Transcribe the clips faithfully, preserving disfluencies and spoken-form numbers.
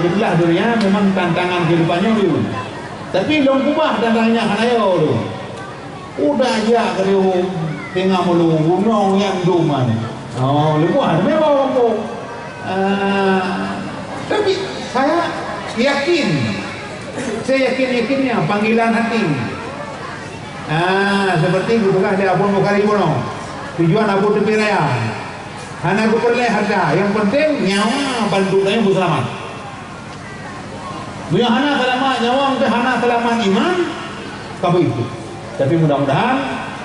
Seubelah dunia memang tantangan kehidupan nyoe dulu. Tapi lôn keubah tantangan nyang hana yo tu. Udah jak keu teungoh meulu gunong nyang dum nyan. Oh, leubeh memang kampung. Ah, tapi saya yakin, saya yakin-yakinnya panggilan hati. Ah, seperti geupeugah lé Abu Bukhari bunoe, tujuan Abu Tepi Raya. Hana geupeureulée hareuta, nyang penting nyawa bantuk tanyoe beuseulamat. Meunyoe hana seulamat nyawa, mungken hana seulamat iman, ka begitu. Tapi mudah-mudahan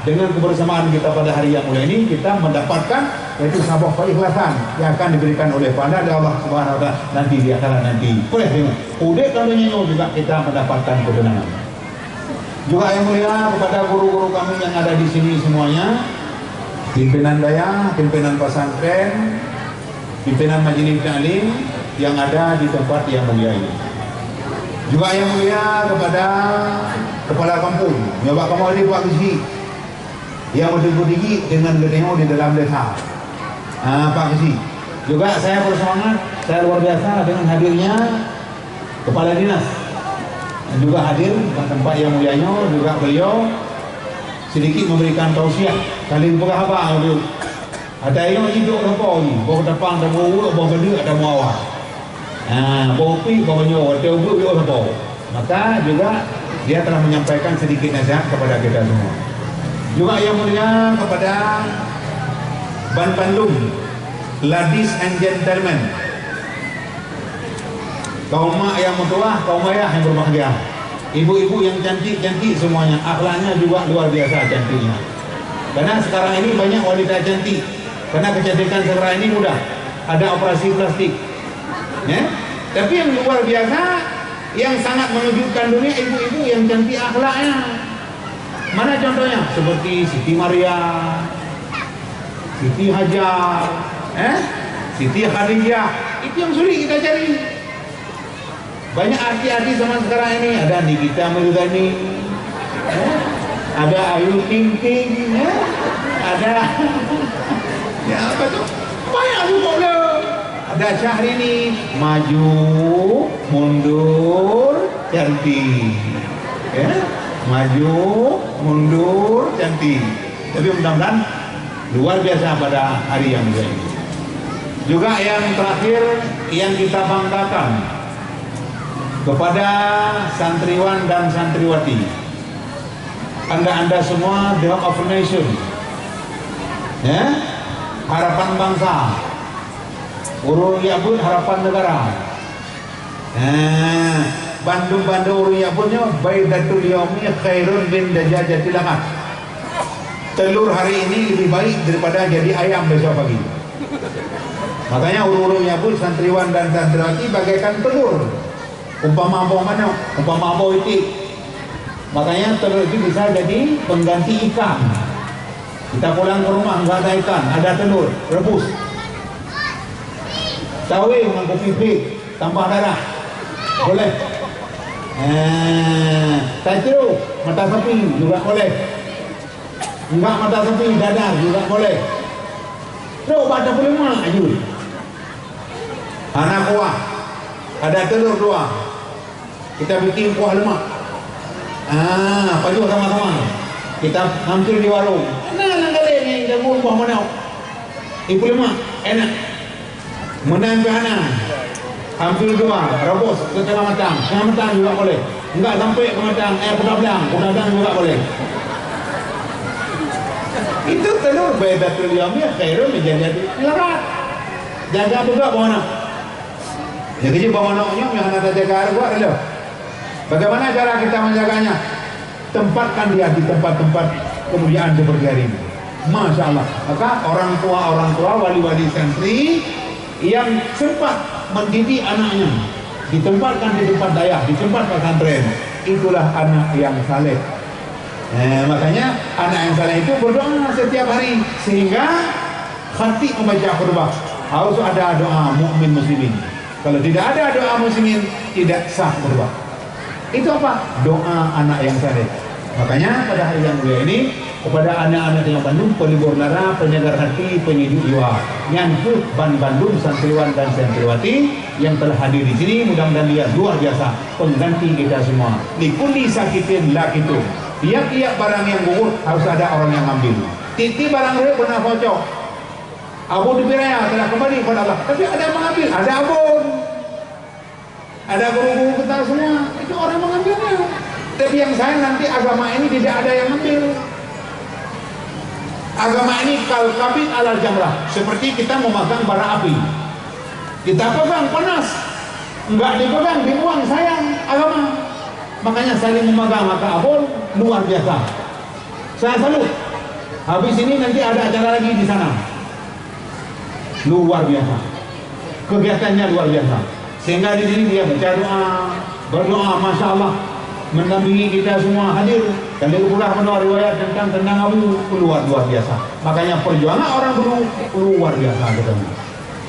dengan kebersamaan kita pada hari yang mulia ini, kita mendapatkan yaitu saboh keikhlasan yang akan diberikan oleh pahala dari Allah Subhanahu wa Taala nanti di akhirat nanti. Boleh tengok, udép dalam dunia nyoe juga kita mendapatkan ketenangan. Juga yang mulia kepada guru-guru kami yang ada di sini semuanya, pimpinan dayah, pimpinan pesantren, pimpinan majelis taklim yang ada di tempat yang mulia ini. Juga yang mulia kepada kepala kampung, nyoe bak kamoe di Pak Geuchik, yang beutôi digik dengan geutanyoe di dalam desa. Ah, Pak Geuchik. Juga saya bersemangat, saya luar biasa dengan hadirnya Kepala Dinas juga hadir bak tempat yang mulia nyoe, juga beliau sedikit memberikan tausiah. Kali peugah haba beliau. Ada yang jidok lapor ni, boh tapang tamu urut, boh beudek tamu awak. Ha, boh pik, boh nyoe, watée ubeut, ubeut lapor. Maka juga dia telah menyampaikan sedikit nasihat kepada kita semua. Juga yang mulia kepada ban bandum, ladies and gentlemen. Kaum mak yang meutuah, kaum ayah yang berbahagia. Ibu-ibu yang cantik-cantik semuanya, akhlaknya juga luar biasa cantiknya. Karena sekarang ini banyak wanita cantik. Karena kecantikan sekarang ini mudah. Ada operasi plastik. Ya? Tapi yang luar biasa, yang sangat mengejutkan dunia, ibu-ibu yang cantik akhlaknya. Mana contohnya? Seperti Siti Maria, Siti Hajar, eh? Siti Khadijah. Itu yang sulit kita cari. Banyak artis-artis zaman sekarang ini, ada Nikita Mirzani, eh? Ada Ayu Ting Ting, eh? Ada, ya, apa tu? Banyak cukup lah. Ada Syahrini, maju, mundur, cantik. Ya? Maju, mundur, cantik. Tapi mudah-mudahan luar biasa pada hari yang mulia ini. Juga yang terakhir, yang kita banggakan kepada santriwan dan santriwati, anda-anda semua, the hope of nation, ya, harapan bangsa, ureuëng jak beuet harapan negara. Nah, bandum-bandum ureuëng jak beuet nyoe, baidatul yaumi khairun min dajajatil ahad. Telur hari ini lebih baik daripada jadi ayam besok pagi. Makanya ureuëng-ureuëng jak beuet, santriwan dan santriwati, bagaikan telur. Umpama boh manok, umpama boh itik. Makanya telur itu bisa jadi pengganti ikan. Kita pulang ke rumah, nggak ada ikan, ada telur, rebus. Tawe ngon kopi pit, tambah darah. Boleh. Eh, taicrô, mata sapi juga boleh. Enggak mata sapi, dadar juga boleh. Trok bak tapeulemak aju. Hana kuah. Ada telur dua. Kita bikin kuah lemak. Ah, pajoh sama-sama. Kita hampir di warung. Nah, nang galak ni jagung buah manok. Ipeulemak, enak. Meunan pih hana. Hampir dua, rebus ke tengah matang. Tengah matang juga boleh. Enggak sampai ke matang, eh, peutablang. Peutablang juga boleh. Itu telur baidatul yaumi khairun min janjatin. Jaga beugak bak manok. Jadi bak manok nyoe nyang hana tajaga, buat dulu. Bagaimana cara kita menjaganya? Tempatkan dia di tempat-tempat kemuliaan seperti hari ini. Masya Allah. Maka orang tua-orang tua, wali-wali santri yang sempat mendidik anaknya ditempatkan di tempat dayah, di tempat pesantren, itulah anak yang saleh. Eh, makanya anak yang saleh itu berdoa setiap hari sehingga khatib membaca khutbah harus ada doa mukmin muslimin. Kalau tidak ada doa muslimin, tidak sah khutbah. Itu apa? Doa anak yang saleh. Makanya pada hari yang mulia ini, Kepada aneuk-aneuk nyang bandum, pelibur lara, penyegar hati, penyejuk jiwa. Nyan keuh ban bandum santriwan dan santriwati nyang telah hadir di sini, mudah-mudahan dia luar biasa pengganti kita semua. Likulli sakitin lakitum. Tiap-tiap barang yang gugur harus ada orang yang ngambil. Tiep-tiep barang rhot beuna cok. Abon Teupin Raya telah kembali kepada Allah. Tapi ada mengambil, ada abon. Ada guru-guru kita semua, itu orang mengambilnya. Tapi yang saya nanti agama ini tidak ada yang ambil. Agama ini kal kabid ala jamrah, seperti kita memegang bara api. Kita pegang panas, enggak dipegang dibuang sayang agama. Makanya saling memegang maka abon luar biasa. Saya salut. Habis ini nanti ada acara lagi di sana. Luar biasa. Kegiatannya luar biasa. Sehingga di sini dia baca doa, berdoa, masya Allah, mendampingi kita semua hadir. Dan dia pula mendengar riwayat tentang tentang Abu luar luar biasa. Makanya perjuangan orang dulu luar biasa katanya.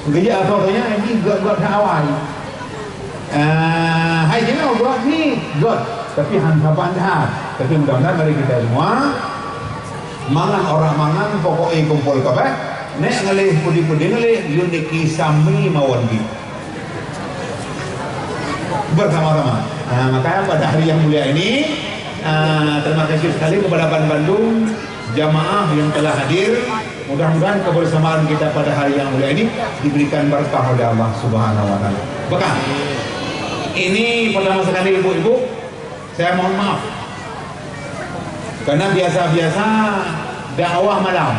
Geujak asai katanya ini gak-gak awai. Ah, hai jinoe buat ni, got. Tapi han saban that. Tapi mudah-mudahan mari kita semua mangan orang mangan pokok e kumpul kabeh. Nek ngelih pudi-pudi ngelih uniki sami mawon bi. Bersama-sama. Nah, makanya pada hari yang mulia ini, ah, terima kasih sekali kepada ban bandum jamaah yang telah hadir. Mudah-mudahan kebersamaan kita pada hari yang mulia ini diberikan berkah oleh Allah Subhanahu wa Taala. Bekah. Ini pertama sekali ibu-ibu, saya mohon maaf. Karena biasa-biasa dakwah malam.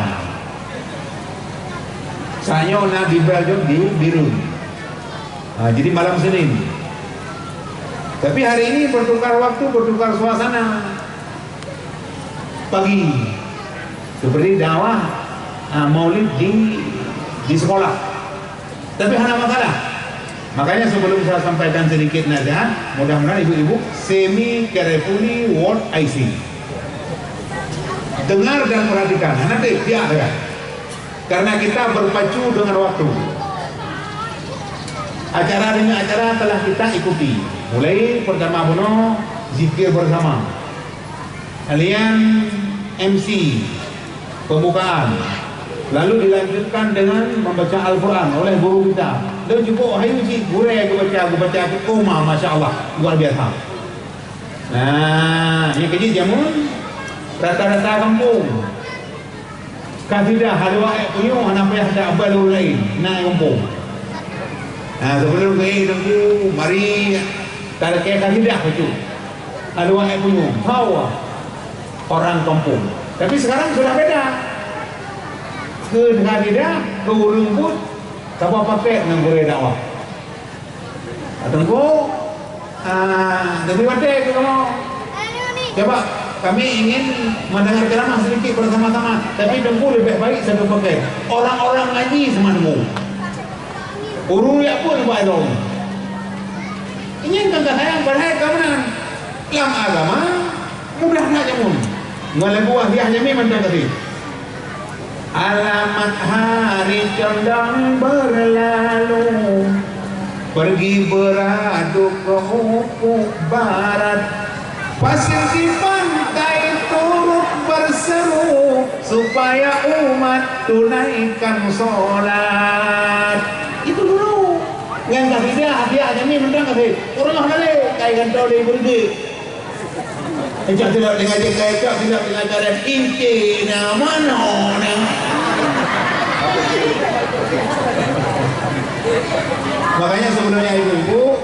Sanyo na di Belgium di Biru. Ha, jadi malam Senin. Tapi hari ini bertukar waktu, bertukar suasana. Pagi. Seperti dakwah, ah, maulid di di sekolah. Tapi hana masalah. Makanya sebelum saya sampaikan sedikit nasihat, mudah-mudahan ibu-ibu semi carefully what I say. Dengar dan perhatikan. Hana deh, biar dengar. Karena kita berpacu dengan waktu. Acara demi acara telah kita ikuti. Mulai pertama bunoe zikir bersama. Kalian M C pembukaan, lalu dilanjutkan dengan membaca Al-Quran oleh guru kita. Dan cukup hayu cik gurée geubaca, geubaca, oh ma, masya Allah, luar biasa. Nah, nyang keujeuet jameun rata-rata kampung. Kasidah haleue ék punyueng hana payah dak bal ureuëng laén, na nyang muphom. Nah, sebelum keu teungku, mari talakée kasidah bacut. Haleue ék punyueng, hawa orang kampung. Tapi sekarang sudah beda. Keu kasidah, keu ureuëng buet, saboh paket ngon gurée dakwah. Teungku, ah, lebih watée keu kamoe. Coba, kami ingin mendengar ceramah sedikit bersama-sama, tapi Teungku lebih baik satu paket. Orang-orang ngaji sama Teungku. Ureuëng yak pun buat dong. Ingin kan sayang padahai ka meunan. Lam agama, mudah that jameun. Ngon lagu wasiah jamé mantong tadi. Alamat hari condong berlalu, pergi beradu ke ufuk barat. Pasien di pantai turut berseru supaya umat tunaikan sholat. Itu dulu. Nyan kasidah, hadiah jamé mantong kasih. Ureuëng hana lé, kai kantô lé ibu. Ejak tidak dengan jengkai, ejak tidak dengan karet, inti na manoe na. Makanya sebenarnya ibu-ibu,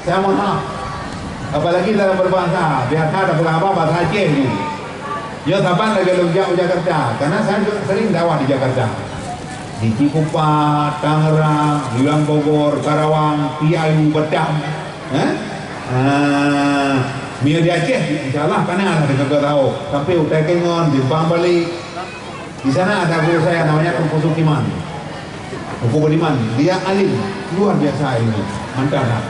saya mohon maaf. Apalagi dalam berbahasa, biasa ada beberapa bahasa Aceh ni. Ya, saban lagi lom jak u Jakarta, karena saya juga sering dakwah di Jakarta. Di Cikupa, Tangerang, Yulang Bogor, Karawang, Piayu, Batam. Eh? Ah, meunyoe di Aceh, insya Allah ka na lah deungon gata. Sampai u Takengon, Simpang Balik. Di sana ada guru saya namanya Teungku Sukiman. Teungku Budiman, dia alim, luar biasa ilmu. Mantap lah.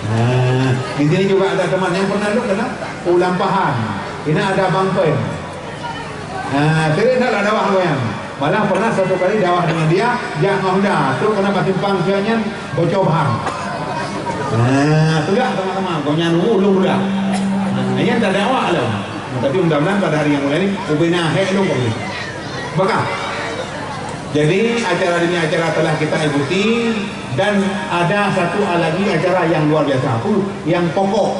Nah, di sini juga ada teman yang pernah dulu kena ulang pahan. Ini ada Bang Pen. Nah, sering tak lah dakwah dengan. Malah pernah satu kali dakwah dengan dia, jak ngon Honda, tu kena bak simpang siap nyan, bocor bahan. Nah, tu dah sama-sama, kau nyan ulung dah. Nah, yang tak dakwah lah. Tapi mudah-mudahan pada hari yang mulia ini ubena hek dong kau. Maka, jadi acara ini acara telah kita ikuti dan ada satu lagi acara yang luar biasa, apa? Yang pokok.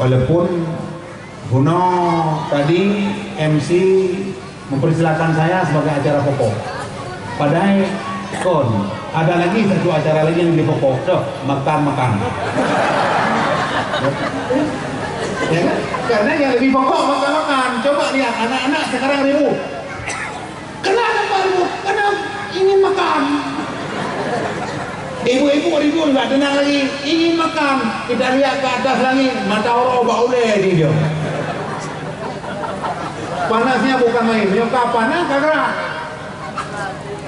Walaupun Bunoe tadi M C mempersilakan saya sebagai acara pokok. Padahai kon, ada lagi satu acara lagi yang lebih pokok. Tuh, makan-makan. Ya kan? Karena yang lebih pokok makan-makan. Coba lihat anak-anak sekarang ribut. Kenapa ribut? Karena ingin makan. Ibu-ibu ribut nggak tenang lagi, ingin makan. Kita lihat ke atas langit, mata orang bak ulèe di dia. Panasnya bukan main. Nyoe ka panas ka gerak.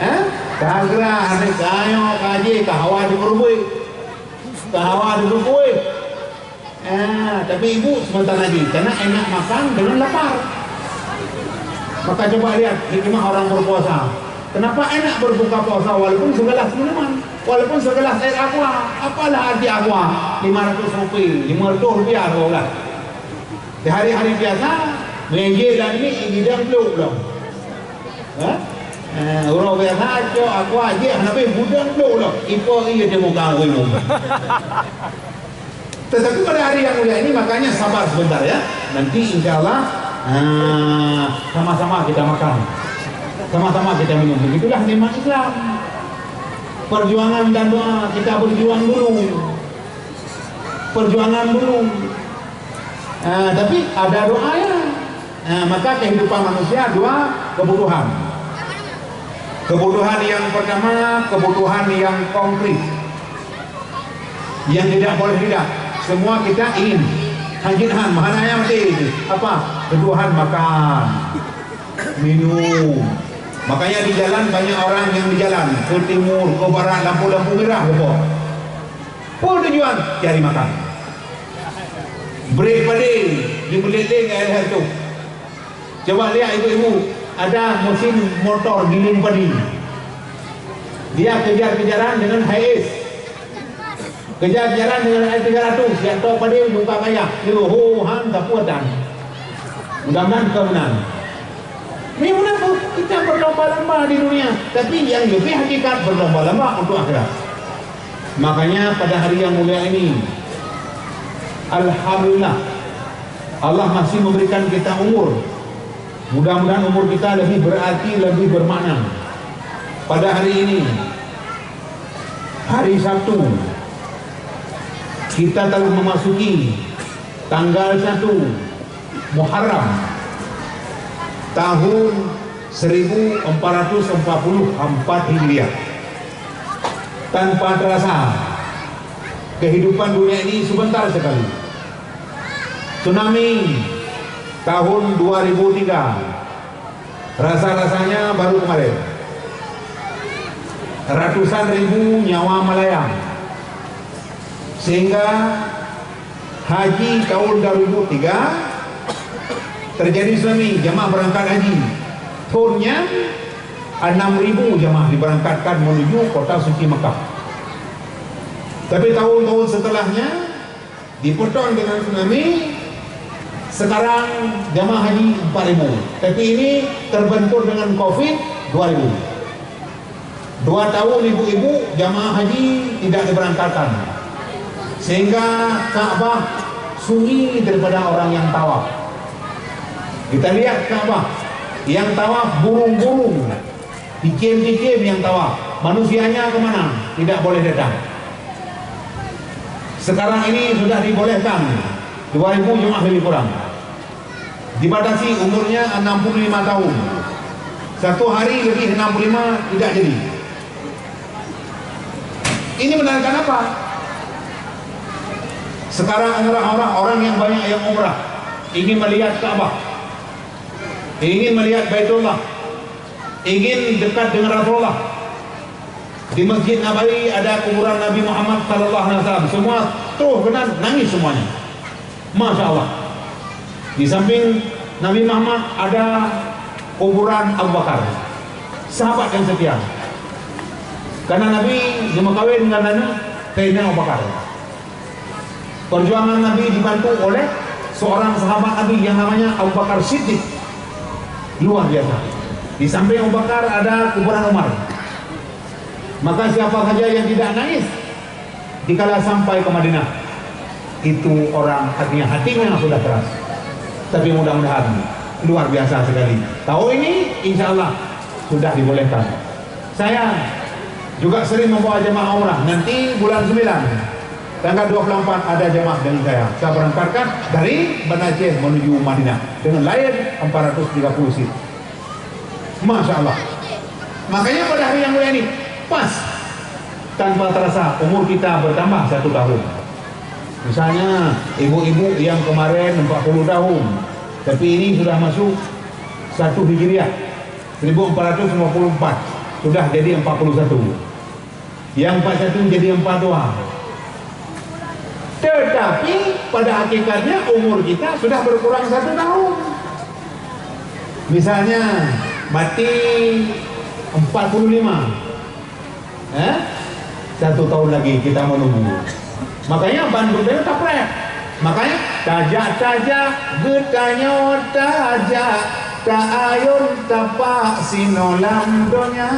Eh? Ka gerak, ni kayo kaji, ka hawa di berubui. Ka hawa di berubui. Ah, tapi ibu sebentar lagi, karena enak makan dengan lapar. Maka coba lihat hikmah orang berpuasa. Kenapa enak berbuka puasa walaupun segelas minuman, walaupun segelas air aqua? Apalah arti aqua? Lima ratus rupiah, lima ratus rupiah harga ulah. Di hari-hari biasa, meunyoe dan ni gidang peluk belum. Ha? Eh, orang biasa cok aqua je hana habis gudang peluk belum. Ipo iya di muka umum. Tetapi pada hari yang mulia ini, makanya sabar sebentar ya. Nanti insya Allah, ah, sama-sama kita makan. Sama-sama kita minum. Begitulah nikmat Islam. Perjuangan dan doa, kita berjuang dulu. Perjuangan dulu. Ah, tapi ada doanya. Ah, maka kehidupan manusia dua kebutuhan. Kebutuhan yang pertama, kebutuhan yang konkret. Yang tidak boleh tidak. Semua kita ingin. Hanjeuet han, meuhana nyang maté. Apa? Kebutuhan makan, minum. Makanya di jalan banyak orang yang di jalan, ke timur, ke barat, lampu-lampu merah, apa? Peue tujuan? Cari makan. Brek padé, di Meulét lé ngon L H tu. Coba lihat ibu-ibu, ada mesin motor giling padi. Dia kejar-kejaran dengan Hiace. Kejar-kejaran dengan L tiga ratus, siap tok padé muka kaya. Yo, ho, han, sapeue dan. Mudah-mudahan kau menang. Ini munafik, kita berlomba-lomba di dunia, tapi yang lebih hakikat berlomba-lomba untuk akhirat. Makanya pada hari yang mulia ini, alhamdulillah, Allah masih memberikan kita umur. Mudah-mudahan umur kita lebih berarti, lebih bermakna. Pada hari ini, hari Sabtu, kita telah memasuki tanggal satu Muharram tahun seribu empat ratus empat puluh empat Hijriah. Tanpa terasa, kehidupan dunia ini sebentar sekali. Tsunami tahun dua ribu tiga, rasa-rasanya baru kemarin. Ratusan ribu nyawa melayang. Sehingga haji tahun dua ribu tiga terjadi tsunami, jamaah berangkat haji. Tahun nyan, enam ribu jamaah diberangkatkan menuju kota suci Makkah. Tapi tahun-tahun setelahnya, dipotong dengan tsunami, sekarang jamaah haji empat ribu. Tapi ini terbentur dengan covid, dua ribu. Dua tahun ibu-ibu jamaah haji tidak diberangkatkan. Sehingga Ka'bah sunyi daripada orang yang tawaf. Kita lihat Ka'bah, yang tawaf burung-burung, cicém-cicém yang tawaf. Manusianya ke mana? Tidak boleh datang. Sekarang ini sudah dibolehkan dua ribu jemaah lebih kurang. Dibatasi umurnya enam puluh lima tahun. Satu hari lebih enam puluh lima tidak jadi. Ini menandakan apa? Sekarang orang-orang, orang yang banyak yang umrah ingin melihat Ka'bah, ingin melihat Baitullah, ingin dekat dengan Rasulullah. Di Masjid Nabawi ada kuburan Nabi Muhammad sallallahu alaihi wasallam. Semua terus kena nangis semuanya. Masya Allah. Di samping Nabi Muhammad ada kuburan Abu Bakar, sahabat yang setia. Karena Nabi geumeukawen dengan aneuk Sayyidina Abu Bakar. Perjuangan Nabi dibantu oleh Seorang sahabat Nabi yang namanya Abu Bakar Siddiq. Luar biasa. Di samping Abu Bakar ada kuburan Umar. Maka siapa saja yang tidak nangis dikala sampai ke Madinah, itu orang hatinya, hatinya sudah keras. Tapi mudah-mudahan luar biasa sekali. Tahun ini insya Allah sudah dibolehkan. Saya juga sering membawa jemaah umrah. Nanti bulan sembilan, tanggal dua puluh empat ada jemaah dengan saya. Saya berangkatkan dari Banda Aceh menuju Madinah dengan Lion empat ratus tiga puluh seat. Masya Allah. Makanya pada hari yang mulia ini, pas, tanpa terasa umur kita bertambah satu tahun. Misalnya, ibu-ibu yang kemarin empat puluh tahun, tapi ini sudah masuk satu Hijriah, seribu empat ratus lima puluh empat, sudah jadi empat puluh satu. Yang empat satu jadi empat dua. Tetapi pada hakikatnya umur kita sudah berkurang satu tahun. Misalnya, mati empat puluh lima, eh? Satu tahun lagi kita menunggu. Makanya bandum teuh tapreh. Makanya tajak-tajak geutanyoe tajak, ta ayun tapak sinoe lam donya.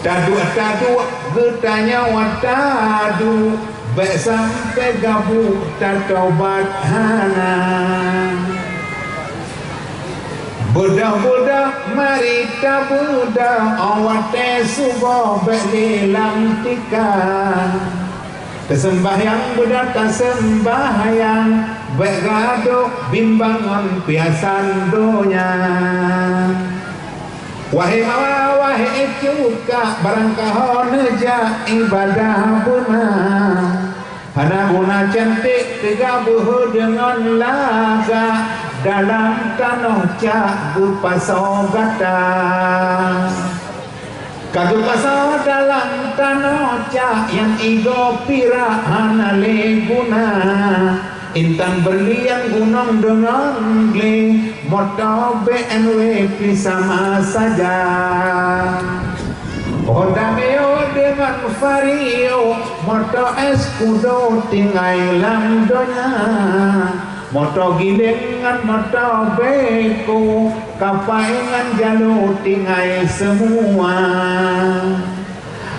Taduek-taduek geutanyoe taduek, bék sampoe gabuek tatobat hana. Beudôh-beudôh mari tabeudôh, 'oh watée suboh bék lé lam tika. Teuseumbahyang beudôh taseumbahyang, bék gadôh bimbang ngon piasan donya. Wahé mawa, wahé cuka, barangkaho neujak ibadah beuna. Hana guna canték teuga beuhe deungon lagak, dalam tanoh cak geupasoe gata. Ka geupasoe dalam tanoh cak nyang igoe pirak hana lé guna. Intan beurlian gunong deungon glé, moto B M W pih sama saja. Honda Mio deungon Vario, moto Escudo tinggai lam donya. Moto Giléng ngon moto Beko, kapai ngon Jalo tinggai seumua.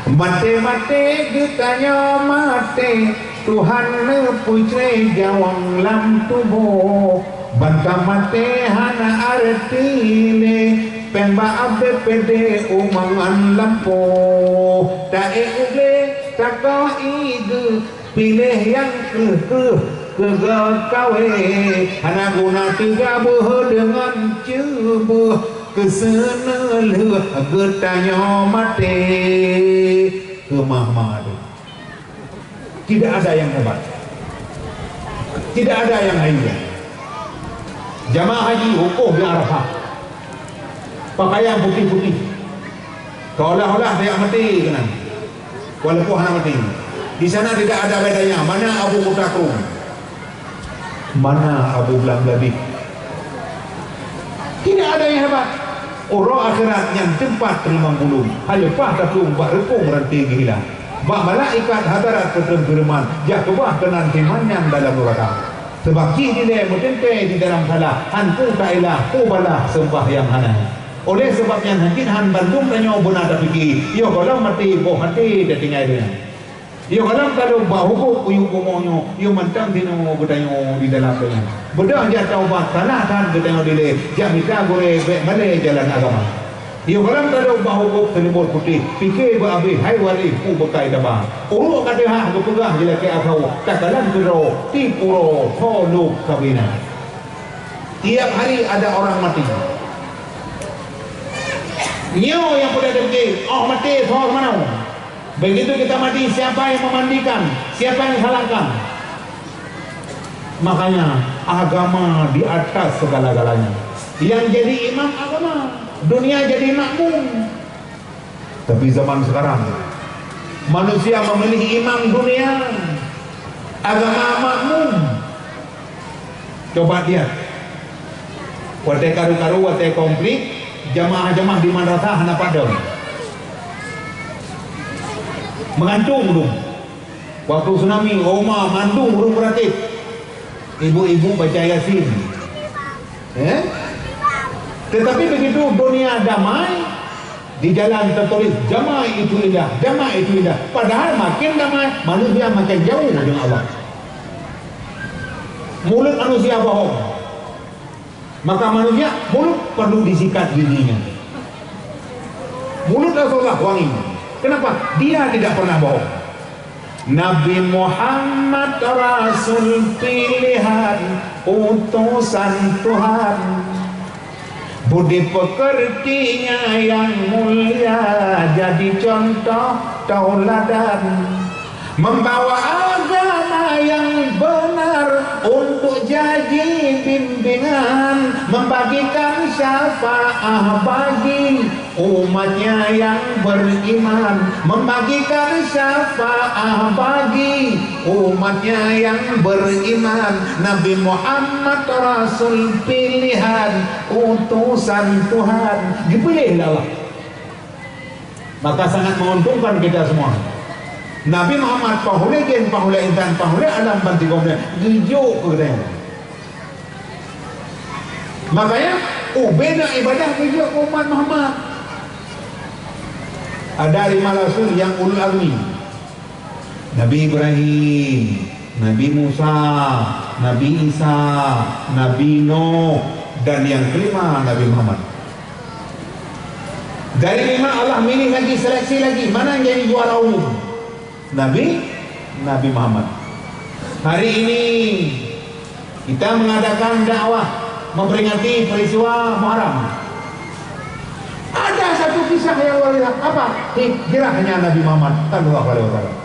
Maté-maté geutanyoe maté, Tuhan neupeucré jawang lam tuboh. Ban ka maté hana areuti lé, péng bak abéh pédé u mangan lampôh. Ta-ék u glé, takoh ié geuh, piléh nyang kreueh-kreueh keu geukawé. Hana guna teuga beuhe deungon ceubeuh, keuseuneulheueh geutanyoe maté keu mama. Tidak ada yang hebat. Tidak ada yang lainnya. Jamaah haji wukuf di Arafah. Pakaian putih-putih. Seolah-olah tajak maté keunan. Walaupun hana maté. Di sana tidak ada bedanya. Mana Abu Kuta Krum? Mana Abu Blang Bladih? Tidak ada yang hebat. Uroe akhirat nyan teumpat teurimong bulong. Hai leupah taplueng bak reupông ranté geuhilang. Bak malaikat hadarat peutreun feureuman, jak keubah keunan firman nyan dalam nuraka. Sabab jih dilée meuteuntée di dalam salah, han peue taélah, peue balah seumbahyang hana. Oleh sabab nyan, han cit han bandum tanyoe beuna tapike, yoh gohlom maté boh até tatinggai donya. Yoh gohlom tadong bak hukôk uyueng bumoe nyoe, yoh mantong sinoe geutanyoe di dalam donya. Beudôh jak taubat, salah that geutanyoe dilée, jak mita gurée bék malée jalan agama. Yoh gohlom tadong bak hukôk seulimot putéh, pike beu abéh hai waléh peue beukai taba. Uruek ka teuhah geupeugah jilakée asoe, takalon keudroe, tiep uroe, tho lôn kabinan. Tiap hari ada orang mati. Nyoe nyang peugah teuke, oh maté soe manoe. Begitu kita mati, siapa yang memandikan? Siapa yang salatkan? Makanya agama di atas segala-galanya. Yang jadi imam agama, dunia jadi makmum. Tapi zaman sekarang, manusia memilih imam dunia, agama makmum. Coba lihat, watée karu-karu, watée konflik, jamaah-jamaah di madrasah hana padam. Meugantung dum. Waktu tsunami, oma mandum ureuëng beuratéb. Ibu-ibu baca Yasin. Eh? Tetapi begitu dunia damai, di jalan tertulis, "Damai itu indah, damai itu indah." Padahal makin damai, manusia makin jauh dengan Allah. Mulut manusia bohong. Maka manusia, mulut perlu disikat giginya. Mulut Rasulullah wangi. Kenapa? Dia tidak pernah bohong. Nabi Muhammad Rasul pilihan, utusan Tuhan. Budi pekertinya yang mulia jadi contoh tauladan. Membawa agama yang benar untuk jadi bimbingan, membagikan syafaat bagi umatnya yang beriman, membagikan syafaat bagi umatnya yang beriman. Nabi Muhammad Rasul pilihan, utusan Tuhan, dipilih lé Allah. Maka sangat menguntungkan kita semua. Nabi Muhammad, paulée jén, paulée insan, paulée alam bansigom nyan, geujok keu geutanyoe. Makanya, ubena ibadah geujok keu umat Muhammad. Ada lima rasul nyang ulul azmi. Nabi Ibrahim, Nabi Musa, Nabi Isa, Nabi Nuh, dan yang kelima Nabi Muhammad. Dari lima Allah milih lagi, seleksi lagi, mana yang jadi juara umum? Nabi, Nabi Muhammad. Hari ini kita mengadakan dakwah memperingati peristiwa Muharram. Ada satu kisah yang luar biasa. Apa? Hijrahnya Nabi Muhammad sallallahu alaihi wasallam.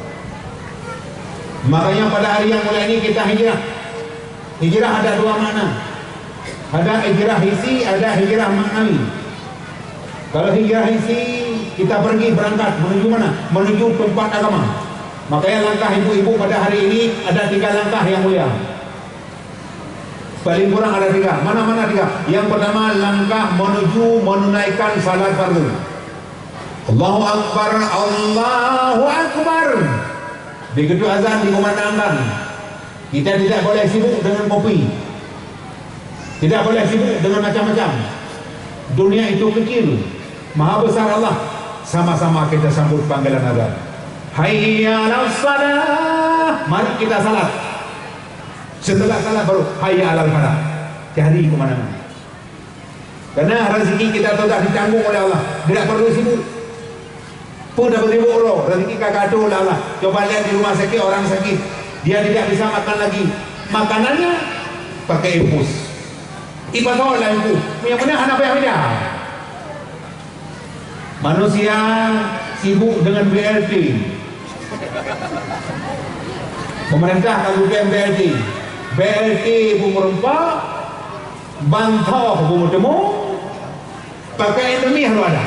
Makanya pada hari yang mulia ini kita hijrah. Hijrah ada dua makna. Ada hijrah hissi, ada hijrah maknawi. Kalau hijrah hissi, kita pergi berangkat menuju mana? Menuju tempat agama. Makanya langkah ibu-ibu pada hari ini ada tiga langkah yang mulia. Paling kurang ada tiga. Mana-mana tiga? Yang pertama, langkah menuju menunaikan salat fardu. Allahu Akbar, Allahu Akbar. Begitu azan dikumandangkan, kita tidak boleh sibuk dengan kopi. Tidak boleh sibuk dengan macam-macam. Dunia itu kecil, maha besar Allah. Sama-sama kita sambut panggilan azan. Hayya 'alas shalah. Mari kita salat. Setelah salat baru hayya 'alal falah. Cari kemenangan. Karena rezeki kita sudah ditanggung oleh Allah. Tidak perlu sibuk. Pun dah bersibuk uroe, rezeki ka geuatur oleh Allah. Coba lihat di rumah sakit, orang sakit. Dia tidak bisa makan lagi. Makanannya pakai infus. Ibarat lah infus. Yang mana hana payah beda. Manusia sibuk dengan B L T. Pemerintah ka geutem B L T. B L T pun meureumpok, bantoh pun meuteumeung, pakai Indomie harus ada.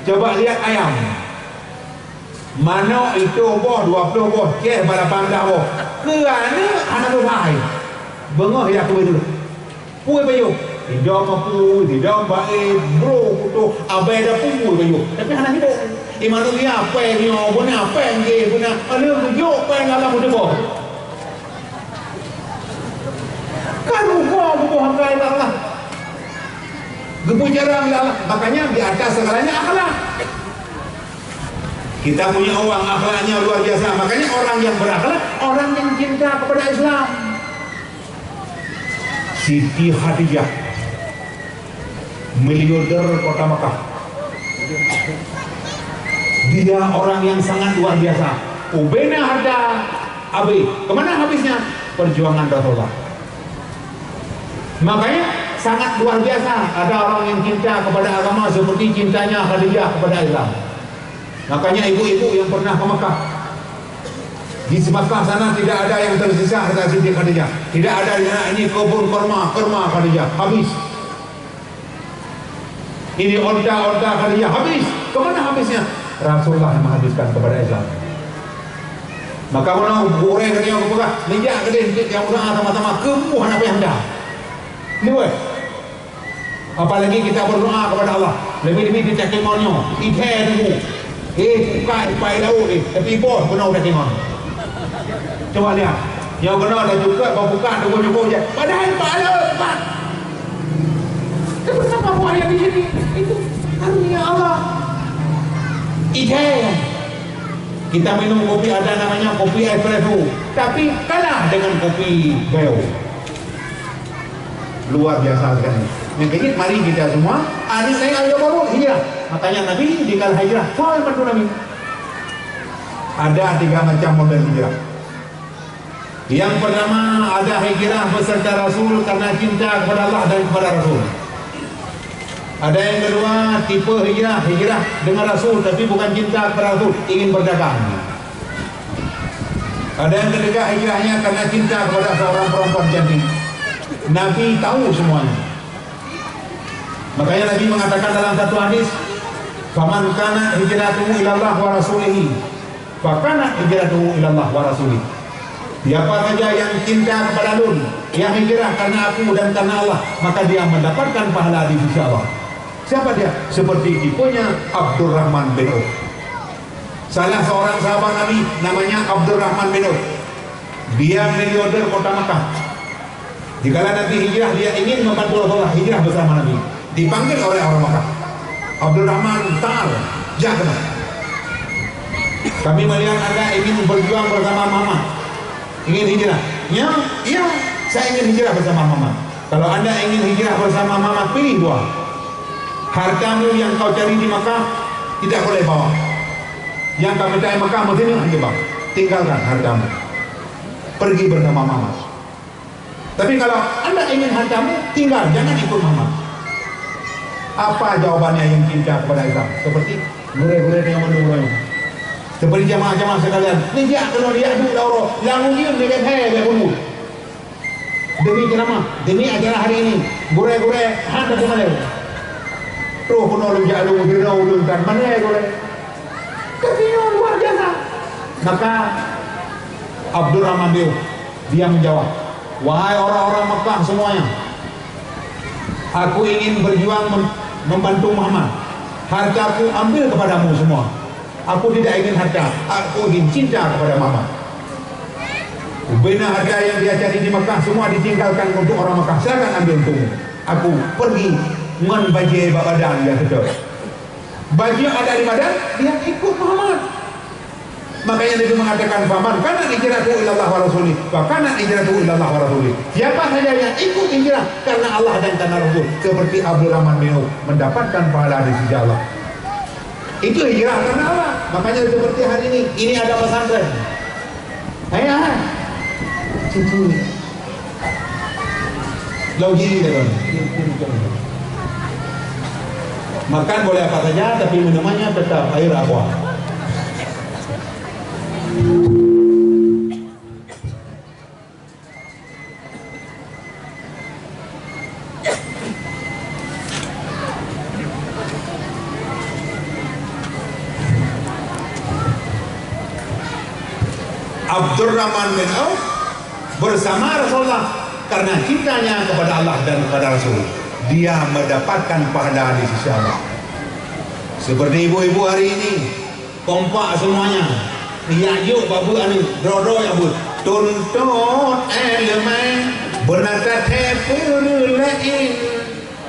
Coba lihat ayam. Manok itu boh, dua puluh boh, ceh balapan belas boh. Keu aneuk hana lôn hai. Beungoh ya keu dulu. Pue bayoh, sidom apui, sidom bae, bro kutoh, abai da pue bayoh. Tapi hana hidup. Di manusia, apa yang nyoe, guna apa yang dia, guna, ada tunjuk apa yang Allah mudah buat. Kan rupa bubuh angkai Allah. Geupeujarang Allah. Makanya di atas segalanya akhlak. Kita punya orang akhlaknya luar biasa. Makanya orang yang berakhlak, orang yang cinta kepada Islam. Siti Khadijah, miliarder kota Makkah. Dia orang yang sangat luar biasa. Ubena harta habis. Kemana habisnya? Perjuangan Rasulullah. Makanya sangat luar biasa ada orang yang cinta kepada agama seperti cintanya Khadijah kepada Islam. Makanya ibu-ibu yang pernah ke Mekah, di Mekah sana tidak ada yang tersisa, kata Siti Khadijah. Tidak ada di sana, ini kebun kurma, kurma Khadijah habis. Ini onta-onta Khadijah habis. Kemana habisnya? Rasulullah yang menghabiskan kepada Islam. Maka meunan gurée Khadijah geupeugah, "Meujak keudeh, meujak nyang usaha sama-sama, keumu hana payah meuda." Ni weh. Apalagi kita berdoa kepada Allah. Lebih-lebih di Cakimon nyoe. Ithée teungku. Eh, bukai, pai laut eh. Tapi boh keunoe Cakimon. Coba lihat. Yang benar dah juga, kau buka, tunggu-tunggu je. Padahal pahala tempat. Tapi kenapa buah yang di sini? Itu karunia Allah. Ijai. Kita minum kopi, ada namanya kopi espresso. Tapi kalah dengan kopi beo. Luar biasa sekali. Yang kejut, mari kita semua, ada saya ada baru hijrah. Makanya Nabi dikala hijrah, soal bantu Nabi. Ada tiga macam model hijrah. Yang pertama, ada hijrah beserta Rasul karena cinta kepada Allah dan kepada Rasul. Ada yang kedua, tipe hijrah, hijrah dengan Rasul tapi bukan cinta kepada Rasul, ingin berdagang. Ada yang ketiga, hijrahnya karena cinta kepada seorang perempuan cantik. Nabi tahu semuanya. Makanya Nabi mengatakan dalam satu hadis, "Faman kana hijratuhu ilallah wa rasulihi, fa kana hijratuhu ilallah wa rasulih." Siapa saja yang cinta kepada Lôn, yang hijrah karena Aku dan karena Allah, maka dia mendapatkan pahala di sisi Allah. Siapa dia? Seperti tipenya Abdurrahman bin Auf. Salah seorang sahabat Nabi namanya Abdurrahman bin Auf. Dia miliarder kota Makkah. Dikala Nabi hijrah, dia ingin membantu Rasulullah hijrah bersama Nabi. Dipanggil oleh orang Makkah. Abdurrahman, ta'al, jak keunoe. Kami melihat anda ingin berjuang bersama Muhammad. Ingin hijrah. Ya, ya, saya ingin hijrah bersama Muhammad. Kalau anda ingin hijrah bersama Muhammad, pilih dua. Hartamu yang kau cari di Makkah, tidak boleh bawa. Yang kami cari Makkah, mesti ni, tinggalkan hartamu. Pergi bersama Muhammad. Tapi kalau anda ingin hartamu, tinggal, jangan ikut Muhammad. Apa jawabannya yang cinta kepada Islam? Seperti gurée-gurée yang menurun. Seperti jamaah-jamaah sekalian, ni jak keunoe, jak duek lam uroe, lam ujeuen, dia kata, "Hai, hai, hai, hai." Demi ceramah, demi acara hari ini, gurée-gurée hana teumalée. Troh keunoe lôn jak lôn, keunoe ulôn tan malée gurée. Tapi nyoe luar biasa. Maka Abdurrahman bin Auf, dia menjawab, "Wahai orang-orang Makkah semuanya, aku ingin berjuang mem-, membantu Muhammad. Hartaku ambil kepadamu semua." Aku tidak ingin harta, aku ingin cinta kepada Muhammad. Bubena harta yang dia cari di Makkah semua ditinggalkan untuk orang Makkah. Silakan ambil untukmu. Aku pergi ngon bajée bak badan dia betul. Baju ada di badan, dia ikut Muhammad. Makanya Nabi mengatakan, "Faman kana hijratuhu ilallah wa rasulih, fa kana hijratuhu ilallah wa rasulih." Siapa saja yang ikut hijrah karena Allah dan karena Rasul, seperti Abdurrahman bin Auf, mendapatkan pahala di sisi Allah. Itu hijrah karena Allah. Makanya seperti hari ini, ini ada pesantren. Ayah, cucu. Lau ji, ya kan? Makan boleh apa saja, tapi minumannya tetap air aqua. Abdurrahman bin Auf bersama Rasulullah karena cintanya kepada Allah dan kepada Rasul, dia mendapatkan pahala di sisi Allah. Seperti ibu-ibu hari ini, kompak semuanya. Yak yuk babu anu, droe-droe babu. Tuntot elemen, beunata the peureulee laén.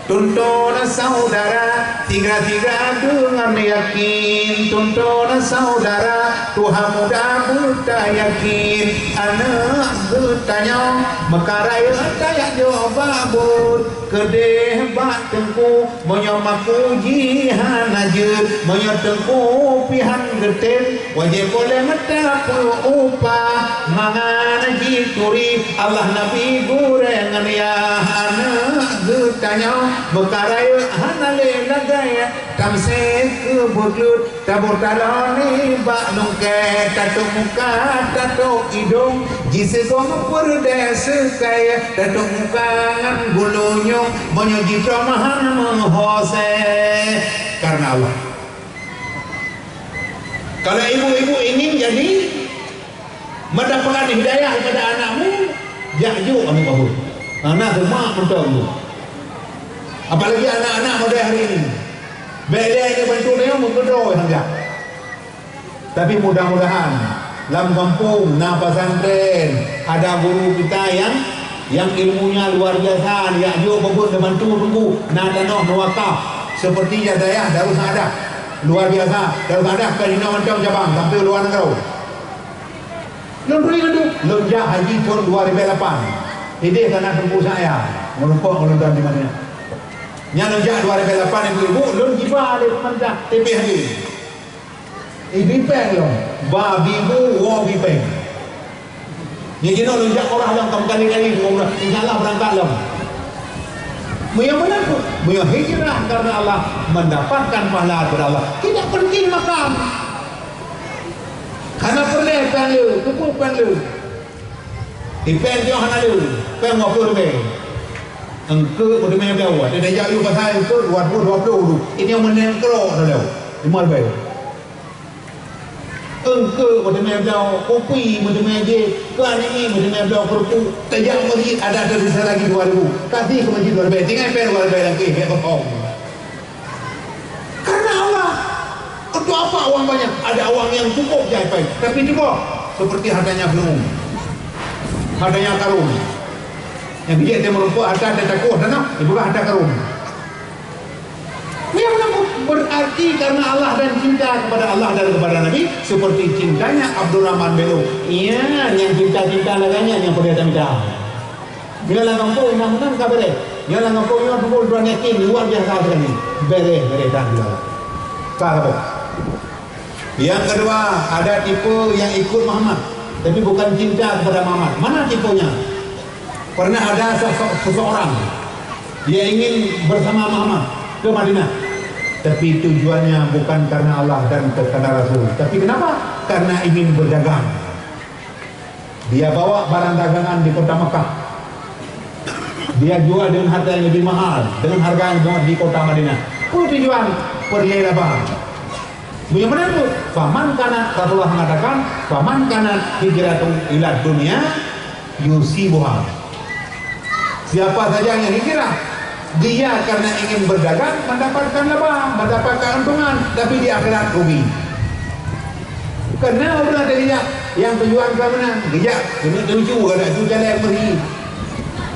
Tuntot saudara, tiga-tiga deungon yakin. Tuntot saudara, Tuhan muda beutayakin. Aneuk geutanyoe, meukaraya tayak jok babu. Keudeh bak teungku, meunyoe maku jih hana jeuet, meunyoe teungku pih han geutem, wajéb boleh meutapeu upah. Mangat jituri Allah Nabi gurée ngon yah, aneuk geutanyoe, meukaraya hana lé lagée, tamsé keu beukleut. Taboh talon nibak lungkée, tatôp muka, tatôp idong, jiseugom peureudée seukai, tatôp muka ngon gulunyong, meunyoe jitrom hana meuhosée karena Allah. Kalau ibu-ibu ingin jadi mendapatkan hidayah kepada anakmu, jak juk aneuk babu. Aneuk mak mantong tu. Apalagi anak-anak model hari ini. Bèk lé nyoe bantu nyoe meukeudroe saja. Tapi mudah-mudahan Lam gampông na pesantren, ada guru kita yang, yang ilmunya luar biasa, jak jok beubeut neubantu teungku, na tanoh neuwakaf. Seperti ya dayah Darussaaddah, luar biasa. Darussaaddah ka jinoe mantong cabang sampai luar negara. Lôn turi mandum, lôn jak haji thôn dua ribèe lapan. Idéh ka na teungku saya, meurumpok ngon lôn di Madinah. Nyan lôn jak dua ribèe lapan ibu-ibu, lôn jiba lé pemerintah T P H D. Ibi péng lom, ba bibu woe bi péng. Nyan jinoe lôn jak umrah lom, ka meukaléng-kaléng umrah, insya Allah beurangkat lom. Meunyoe meunan pun, meunyoe hijrah karena Allah, mendapatkan pahala daripada Allah. Tidak penting makam. Hana peureulèe péng le, keupeue péng le. Di péng nyoe hana le, péng dua ploh ribèe. Eungkôt meuteumé bloe, ada jak yue pasai eungkôt dua ploh, dua ploh tu. Ini yang menengkrok tu lewat. Lima ribèe. Eungkôt meuteumé bloe, kupi meuteumé jép, keu aneuk miet meuteumé bloe, keurupuk. Tajak masjid ada tersisa lagi dua ribu. Kasih ke masjid dua ribèe. Tinggai péng dua ribèe lagi, biar bohong. Karena Allah. Untuk apa uang banyak? Ada uang yang cukup jai péng. Tapi cuba seperti hartanya Fir'aun. Hartanya Karun. Yang dia, dia merumpok harta, dia takuh sana, dia bukan harta Karun. Yang berarti karena Allah dan cinta kepada Allah dan kepada Nabi, seperti cintanya Abdurrahman bin Auf. Iya, yang cinta-cinta laganya yang boleh minta. Nyoe lam gampông Imam Hanan ka beureh. Nyoe lam gampông nyoe Teungku Ridwan Yakin luar biasa sekali. Beureh, beureh dan luar. Ka beureh. Yang kedua, ada tipe yang ikut Muhammad, tapi bukan cinta kepada Muhammad. Mana tipenya? Pernah ada sese-, seseorang dia ingin bersama Muhammad ke Madinah, tapi tujuannya bukan karena Allah dan karena Rasul. Tapi kenapa? Karena ingin berdagang. Dia bawa barang dagangan di kota Mekah. Dia jual dengan harga yang lebih mahal, dengan harga yang murah di kota Madinah. Apa tujuan? Peureulèe laba. Bagaimana tu? Faman kanat, Rasulullah mengatakan, "Faman kanat hijratuhu ila dunya yusibuha." Siapa saja yang hijrah, dia karena ingin berdagang, mendapatkan laba, mendapatkan keuntungan, tapi di akhirat rugi. Karena orang tadi yang tujuan ka meunan, geujak keuneuk teuju, kada tu jalan pergi.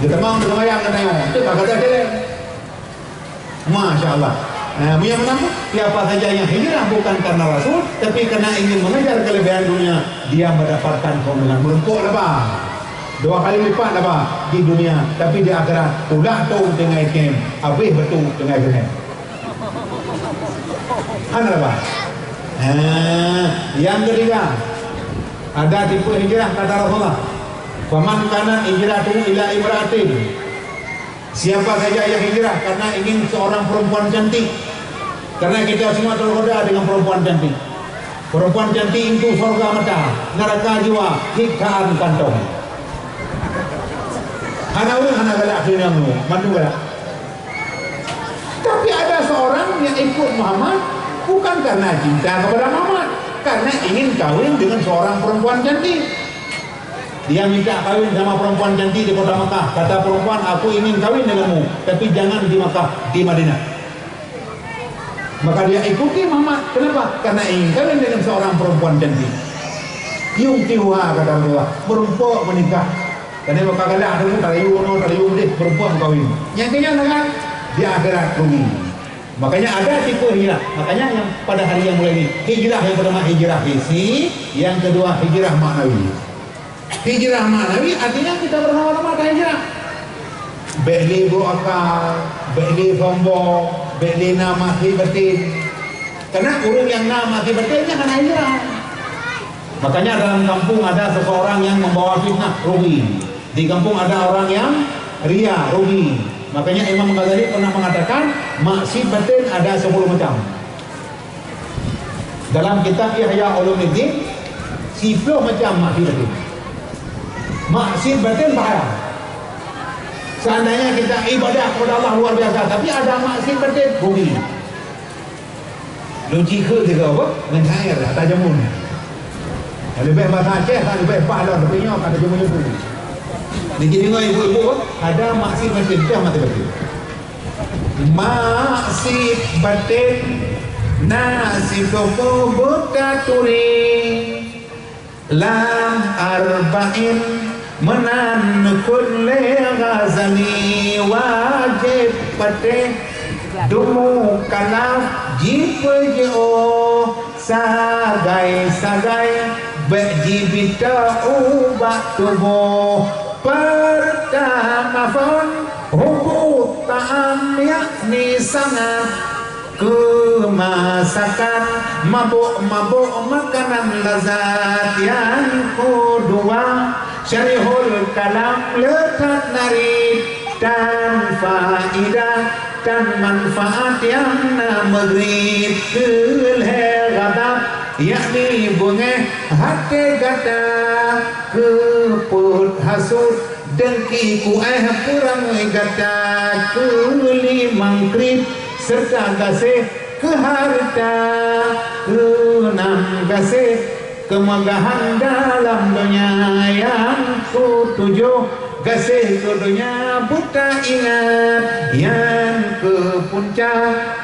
Geutamong teumayang ka tanyoe, tu ka kada jalan. Masya Allah. Nah, yang menang, siapa saja yang hijrah bukan karena Rasul, tapi karena ingin mengejar kelebihan dunia, dia mendapatkan keuntungan, meurumpok laba. Dua kali lipat laba di dunia, tapi di akhirat, tulak tông tinggai kem, habéh batu tinggai geuhem. Hana laba. Ha, yang ketiga, ada tipe hijrah kata Rasulullah, "Faman kanat hijratuhu ila imra'atin." Siapa saja yang hijrah karena ingin seorang perempuan cantik, karena kita semua tergoda dengan perempuan cantik. Perempuan cantik itu sorga mata, neraka jiwa, siksa kantong. Hana ureueng hana galak keu nyang nyoe, mandum galak. Tapi ada seorang yang ikut Muhammad bukan karena cinta kepada Muhammad, karena ingin kawin dengan seorang perempuan cantik. Dia minta kawin sama perempuan cantik di kota Mekah. Kata perempuan, "Aku ingin kawin denganmu, tapi jangan di Mekah, di Madinah." Maka dia ikuti Muhammad. Kenapa? Karena ingin kawin dengan seorang perempuan cantik. Yungkihuha, kata Rasulullah, meurumpok, meunikah. Karena maka galak tu, tarayu nyoe, tarayu deh, meurumpok, meukawen. Nyang keunyan kan, di akhirat rugi. Makanya ada tipe hijrah. Makanya yang pada hari yang mulia ini, hijrah yang pertama hijrah hissi, yang kedua hijrah maknawi. Hijrah maknawi artinya kita bersama-sama akan hijrah. Bèk lé brôk aka, bèk lé sombong, bèk lé na maksiet batin. Karena ureueng nyang na maksiet batin nyan hana hijrah. Makanya dalam kampung ada seseorang yang membawa fitnah, rugi. Di kampung ada orang yang ria, rugi. Makanya Imam Ghazali pernah mengatakan, maksiet batin ada sepuluh macam. Dalam kitab Ihya Ulumuddin, siplôh macam maksiet batin. Maksiet batin bahaya. Seandainya kita ibadah kepada Allah luar biasa, tapi ada maksiet batin, rugi. Lôn cikheuk tiga apa? Ngon cair, ata jamun. Leubeh bahasa Aceh, tak leubeh pah lom, tapi nyoe ata jamun-jamun. Niki deungoe ibu-ibu, ada maksiet batin, dah mati batin. Maksiet batin, na siplôh peubuet taturi. Lam Arba'in meunan neukheun lé Ghazali, wajéb patéh dumu kalaf jipeujiôh, sagai-sagai bék jibita ubak tuboh. Peurtama phon hubbu ta'am, yakni sangat keu masakan, mabök-mabök makanan lazat. Nyang keudua, syarihul kalam le that narit, tan faidah, tan manfaat nyang na meugrit. Keu lhée ghadab, yakni beungéh até gata, keu peuet hasut, deungki kuéh peurangui gata. Keu limong kriet, seureuta gaséh keu hareuta. Keu nam gaséh keumeugahan dalam donya. Nyang keu tujoh, gaséh keu donya beutaingat. Nyang keu punca,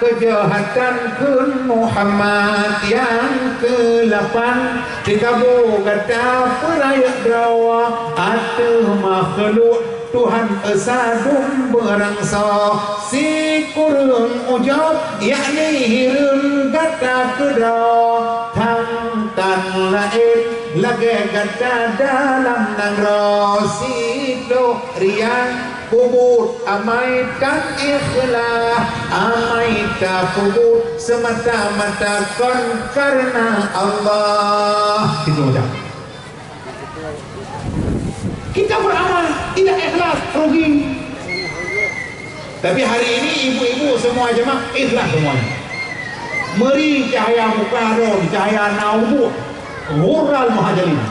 keujahatan keu Muhammad. Nyang keu lapan, teukabu gata peurayeuk droe ateueh makhluk Tuhan Esa dum beurangsoe. Sikureueng ujob, yakni hireuen gata keudroe. Thang tan laén lagée gata dalam nanggroe. Sidroe riang peubuet amai tan ikhlas, amai tapeubuet seumata-mata kon kareuna Allah. Itu udah. Kita beramal tidak ikhlas, rugi. Tapi hari ini ibu-ibu semua jemaah ikhlas semuanya. Meri cahaya muka ron, cahaya na ubuk, ghurral muhajalin.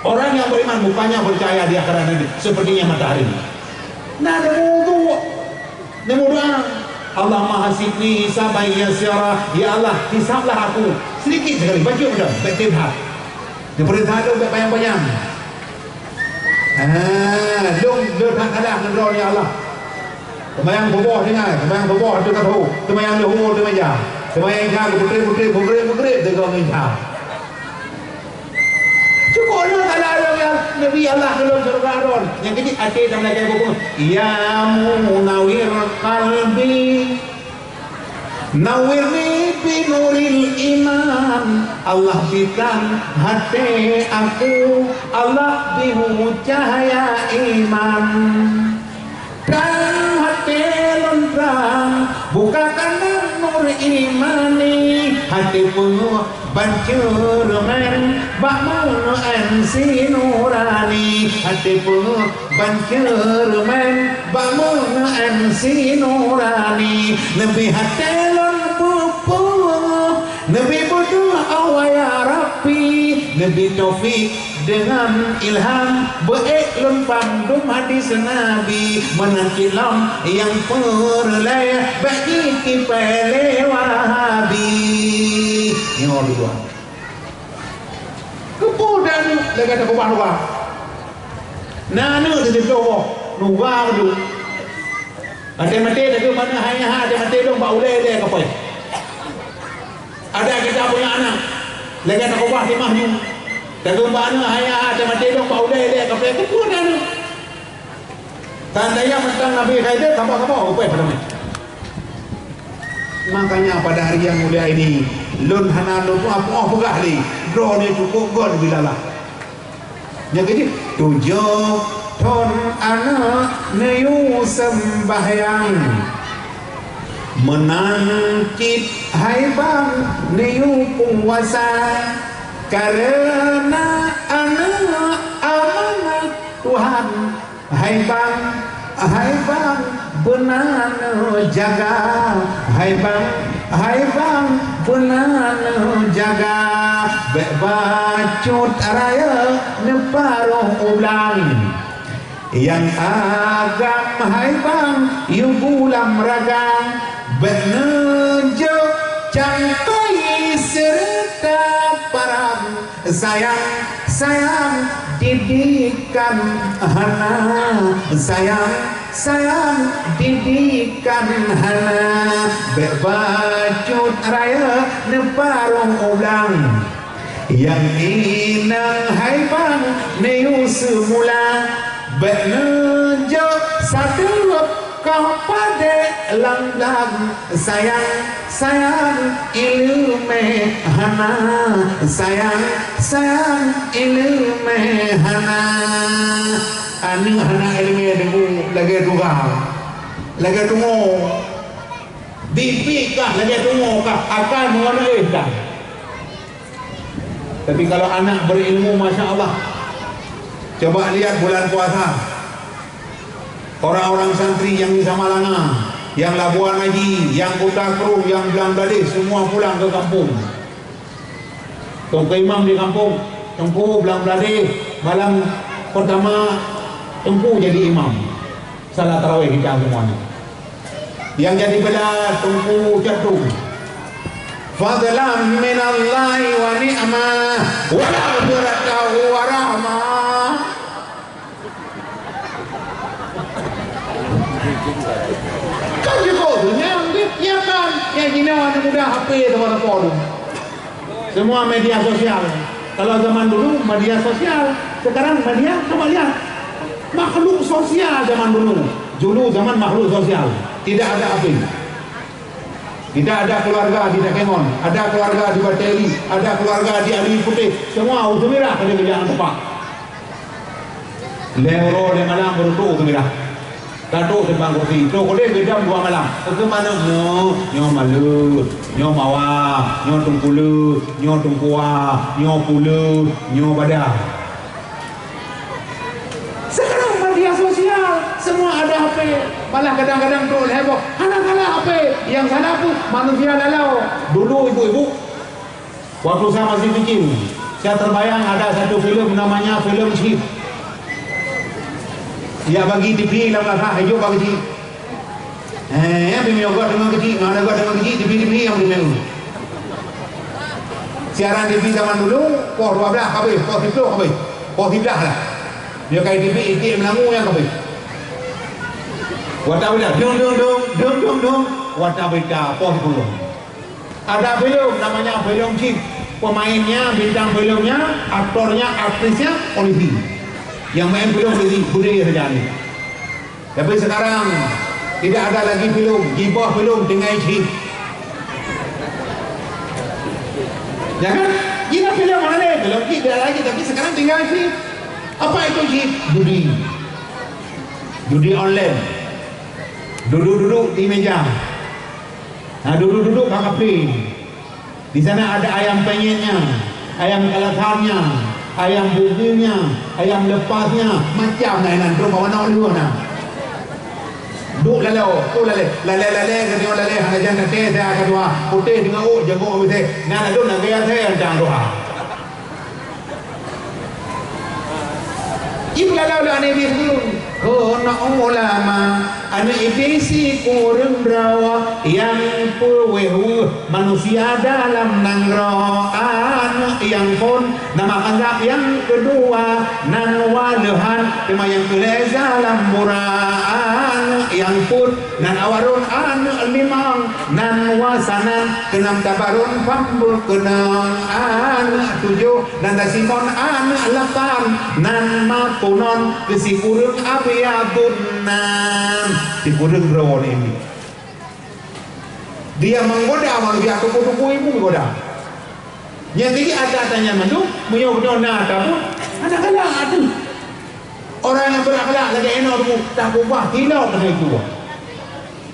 Orang yang beriman mukanya bercahaya di akhirat nanti sepertinya matahari. Nah, ada wudhu. Neudoa, "Allahumma hasibni hisaban yasira." Ya Allah, hisablah aku sedikit sekali, bacut dah, bacut that. Neupeurintah tu bèk panyang-panyang. Ah, lôn, lôn that salah ngon droe, ya Allah. Seumayang suboh tinggai, seumayang suboh teuka tho, seumayang luhur teumeja, seumayang isya geupeutrép-peutrép, meugréb-meugréb teuka ngon isya. Cukôp lôn salah lôn, ya Nabi Allah, keu lôn syeuruga droe. Nyang keujeuet até dan meulakèe buku. Ya munawwir qalbi, nawwirni binuril iman. Allah bitan até aku, Allah bihu cahya iman. Trang até lôn trang, buka kandang nur imani, até peungeuh ban ceureumen bak meu'en si nurani, até peungeuh ban ceureumen bak meu'en si nurani. Leubeh até lôn peue-peue, leubeh beudôh Allah ya Rabbi, leubeh taufik deungon ilham, beuék lôn pandum hadis Nabi, meunan cit lom nyang peureulèe bèk jitipèe lé Wahabi. Nyoe dua. Keupeue dan lagèe takubah nuga. Na aneuk teuh siplôh boh, nuga beudôh. Até maté takheun bak aneuk, "Hai nyan, até maté lôn bak ulèe lé kapai." Ada kita punya anak, lagèe takubah timah nyoe. Takheun bak aneuk, "Hai nyan, até maté lôn bak ulèe lé kapai." Keupeue na aneuk? Tanda nyang mantong Nabi Khidir, saboh-saboh rupèe padum nyan. Makanya pada hari yang mulia ini, lôn hana lôn peugah lé, droeneuh cukôp gon bilalah. Nyang keujeuet, tujoh thon aneuk neuyue seumbahyang, meunan cit hai bang neuyue puasa, kareuna aneuk amanat Tuhan. Hai bang, hai bang, beuna neujaga. Hai bang, hai bang, beuna neujaga. Bèk bacut rayeuk neuparoh u blang. Nyang agam hai bang, yue gulam ragang. Bèk neujok cangkai seureuta parang. Sayang, sayang, didikan hana. Sayang, sayang, didikan hana. Bèk bacut rayeuk neuparoh u blang. Nyang inong hai bang neuyue seumula, bék neujok sateuep kah padé lam blang. Sayang, sayang, ileumé hana, sayang, sayang, ileumé hana. Aneuk hana ileumé deungon lagée tuha, lagée tungoe. Bibi kah lagée tungoe kah, akan meungon éh kah. Tapi kalau anak berilmu, masya Allah. Coba lihat bulan puasa. Orang-orang santri yang di Samalanga, yang Labuan Haji, yang Kuta Krueng, yang Blang Bladeh, semua pulang ke kampung. Teungku imam di kampung, Teungku Blang Bladeh, malam pertama Teungku jadi imam. Salat tarawih kita semuanya. Yang jadi bela Teungku Catung. Fadlan minallahi wa ni'mah, wa maghfiratan wa rahmah. Kan jeuet tu, nyang dia kan, nyang jinoe aneuk muda H P sama-sama tu. Semua media sosial. Kalau zaman dulu media sosial, sekarang media, coba lihat. Makhluk sosial zaman dulu. Dulu zaman makhluk sosial. Tidak ada H P. Tidak ada keluarga di Takengon, ada keluarga di Bateli, ada keluarga di Alui Putih. Semua uteue mirah pada kerajaan tepak. Lhée uroe lhée malam beureutoh uteue mirah. Taduek di bangku si, trok udeb geudam dua malam. Uteue manok nyoe, nyoe maleuet, nyoe mawa, nyoe teungkuleuet, nyoe teungkuwa, nyoe puleuet, nyoe badah. Sekarang media sosial, semua ada H P. Malah kadang-kadang trok lhée boh, hana salah H P. Yang salah pun manusia lalau. Dulu ibu-ibu, waktu saya masih kecil, saya terbayang ada satu filem namanya filem Chip. Yak bagi T V lam lasa hijau bagi Chip. Eh, ya, bimiyong gak dengan kecil, mana gak dengan kecil, T V, T V yang bimiyong. Siaran T V zaman dulu, poh dua belas habis, poh sepuluh habis, poh sebelas lah. Dia kai T V itik melangu yang habis. Watak berita, dung, dung, dung, dung, dung, dung. Watak berita, poh sepuluh. Ada filem namanya filem Chip. Pemainnya, bintang filmnya, aktornya, aktrisnya polisi. Yang main filem polisi, budaya saja ni. Tapi sekarang tidak ada lagi filem, jiboh filem tinggai Chip. Ya kan? Jiboh filem mana ni? Filem Chip tidak lagi, tapi sekarang tinggai Chip. Apa itu Chip? Judi. Judi online. Duduk-duduk di meja. Nah, duduk-duduk bak kafe. Di sana ada ayam penyetnya, ayam kalasannya, ayam bugilnya, ayam lepasnya, macam na inan trok bak manok lheueh na. Duek lalau, tu lalé, lalé-lalé ka deungoe lalé hana jan tate sa ka tuha, putéh deungon ôk jangok misé, na ladôm lagèe asèe ancang tuha. Ipeulalau lé aneuk miet ulôn, keunoe ulama, aneuk Iblih sikureueng droe, nyang peuweueh-weueh manusia dalam nanggroe. Aneuk nyang phôn nama azab nyang keudua, nan waleuhan teuma nyang keu lhèe dalam bura. Aneuk nyang peuet nan awak lôn aneuk limong, nan wasanan keunam tabarôn pambeukeunong. Aneuk tujoh nan tasimon, aneuk lapan nan mapunon keu sikureueng abiadun nan. Sikureueng droe nyan. Dia menggoda manusia, tuku-tuku ilmu menggoda. Nyang keuji ata-ata nyan mandum, meunyoe bunoe na ata pun, hana galak atu. Orang nyang beurakhlak lagèe inoe tuku, takeubah tilok keunoe itu.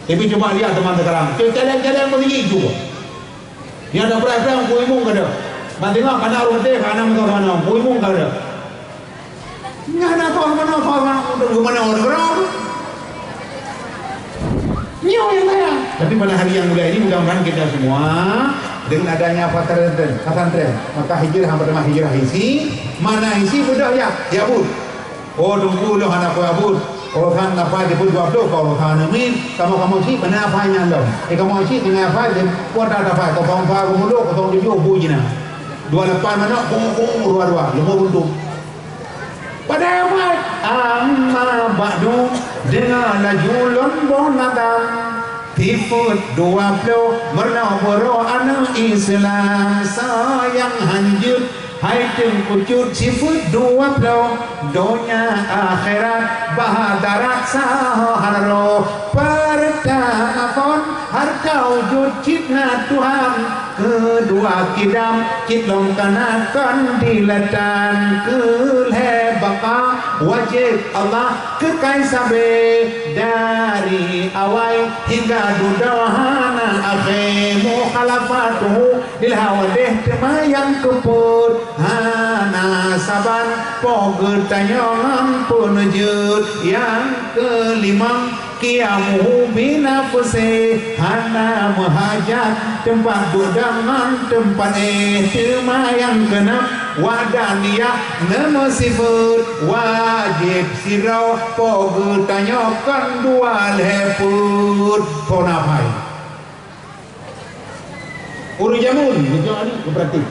Tapi cuba lihat teman sekarang, caleng-caleng beureuji itu. Nyang na peurasaan kuimueng ka deuh. Ban teungoh kana ureueng teuh ka na meusaboh manoe, kuimueng ka deuh. Nyan na saboh manoe, saboh manoe, untuk geumanö ureueng keudroe. Nyoe nyang saya. Tapi pada hari yang mulia ini, mudah-mudahan kita semua, dengan adanya pesantren, pesantren, maka hijrah, yang pertama hijrah isi, mana isi mudah ya, ya, Bu. Oh, Teungku, lôn hana peue buet. Urosan nafai jipeuet dua ploh keu urosan aneuk miet. Kamoe-kamoe cit, meunan nafai nyan lom. Eh, kamoe cit, meunan nafai, kuota nafai, kosong sa geumulok, kosong tujoh bui jih na. Dua lapan manok, kung, kung, dua dua, leumo buntok. Padahai nafai, amma ba'du, deungoe laju lôn boh nadam. Sifeuet dua ploh, meurunoe beurôh aneuëk Islam, soe nyang hanjeuet hai teungku cut. Sifeuet dua ploh, donya akhirat, bah darat saho harôh. Peurtama phon, hareuta wujud cit na Tuhan. Keudua kidam cit lom ka na kon dilatan. Keulhée baqa wajéb Allah keukai sabe, dari awai hingga dudoe hana akhé. Mukhalafatuhu lil hawadih, teuma nyang keupeuet hana saban, po geutanyoe ngon peuneujeuet. Nyang keulimong, qiyamuhu binafsih, hana meuhajat teumpat duek dan ngon teumpat éh. Teuma nyang keunam, wahdaniyah, neumeusifeuet, wajéb sidroe, po geutanyoe kon dua lhée peuet. Phon apai. Ureuëng jameun, beutôi ni, beupraktik.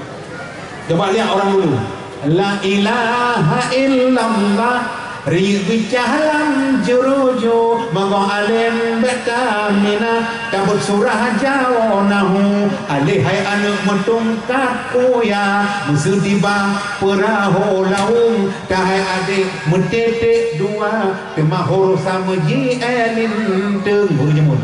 Coba lihat orang dulu. La ilaha illallah, riyeuk bicah lam juruju, meugoh além bék tamina, tabeuet surah jawoe nahu, alé hai aneuëk meutungkat kuya, meuseudi bak peurahô laweueng, tahai adék meutetek dua, teuma huruf sama ji é linteung. Ureuëng jameun.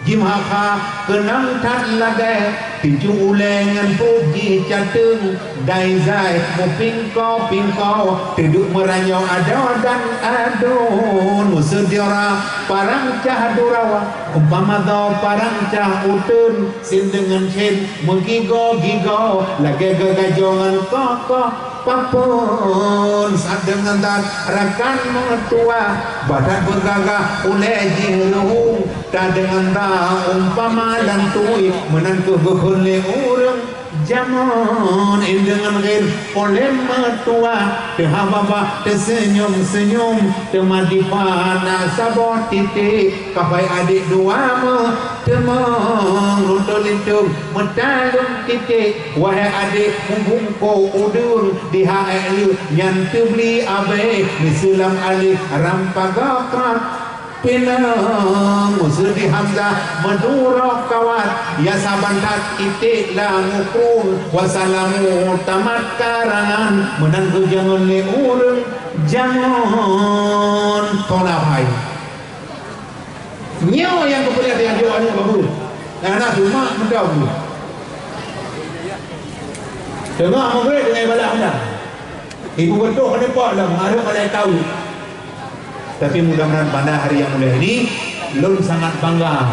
Jimeuhakha keunong that lagée, teucue ulée ngon peuet jih cateueng, dai zai meupingko-pingko, teuduek meuranyoe adoe dan aduen. Meuseudi ora parang cah durawa, umpama droe parang cah uteuen, sien deungon sien meugigoe-gigoe, lagée geugajoe ngon koh-koh. Paphon sadeungon that rakan meutuwah, bah that beugagah ulée jih leuhong, tadeungon that umpama lam tui, meunan kheueh geukheun lé ureuëng jameun. Indeungon gét ulée meutuwah, teuhaba-ba teuseunyum-seunyum, teuma dipat na saboh titék, kapai adék dua meuteumong, rutôh linteung meutaleueng titék. Wahé adék, meubungkôh udeueng di hai lheueh nyan teubli abée, miseue lam aléh ram paga prat pinang. Meuseudi hamzah meuduroe kawat, ya saban that iték lam ukeue, wasalamu tamat karangan, meunan geujangon lé ureuëng jameun. Kon apai. Nyoe nyang keupeue lé até ajoe aneuëk babu. Nah, nah, cuma meudoh bu. Teungoh meugreb deungon ibadah meunan. Ibu beutôh keuneuk pot lom, hareuem malaikat. Tapi mudah-mudahan pada hari yang mulia ini, lôn sangat bangga.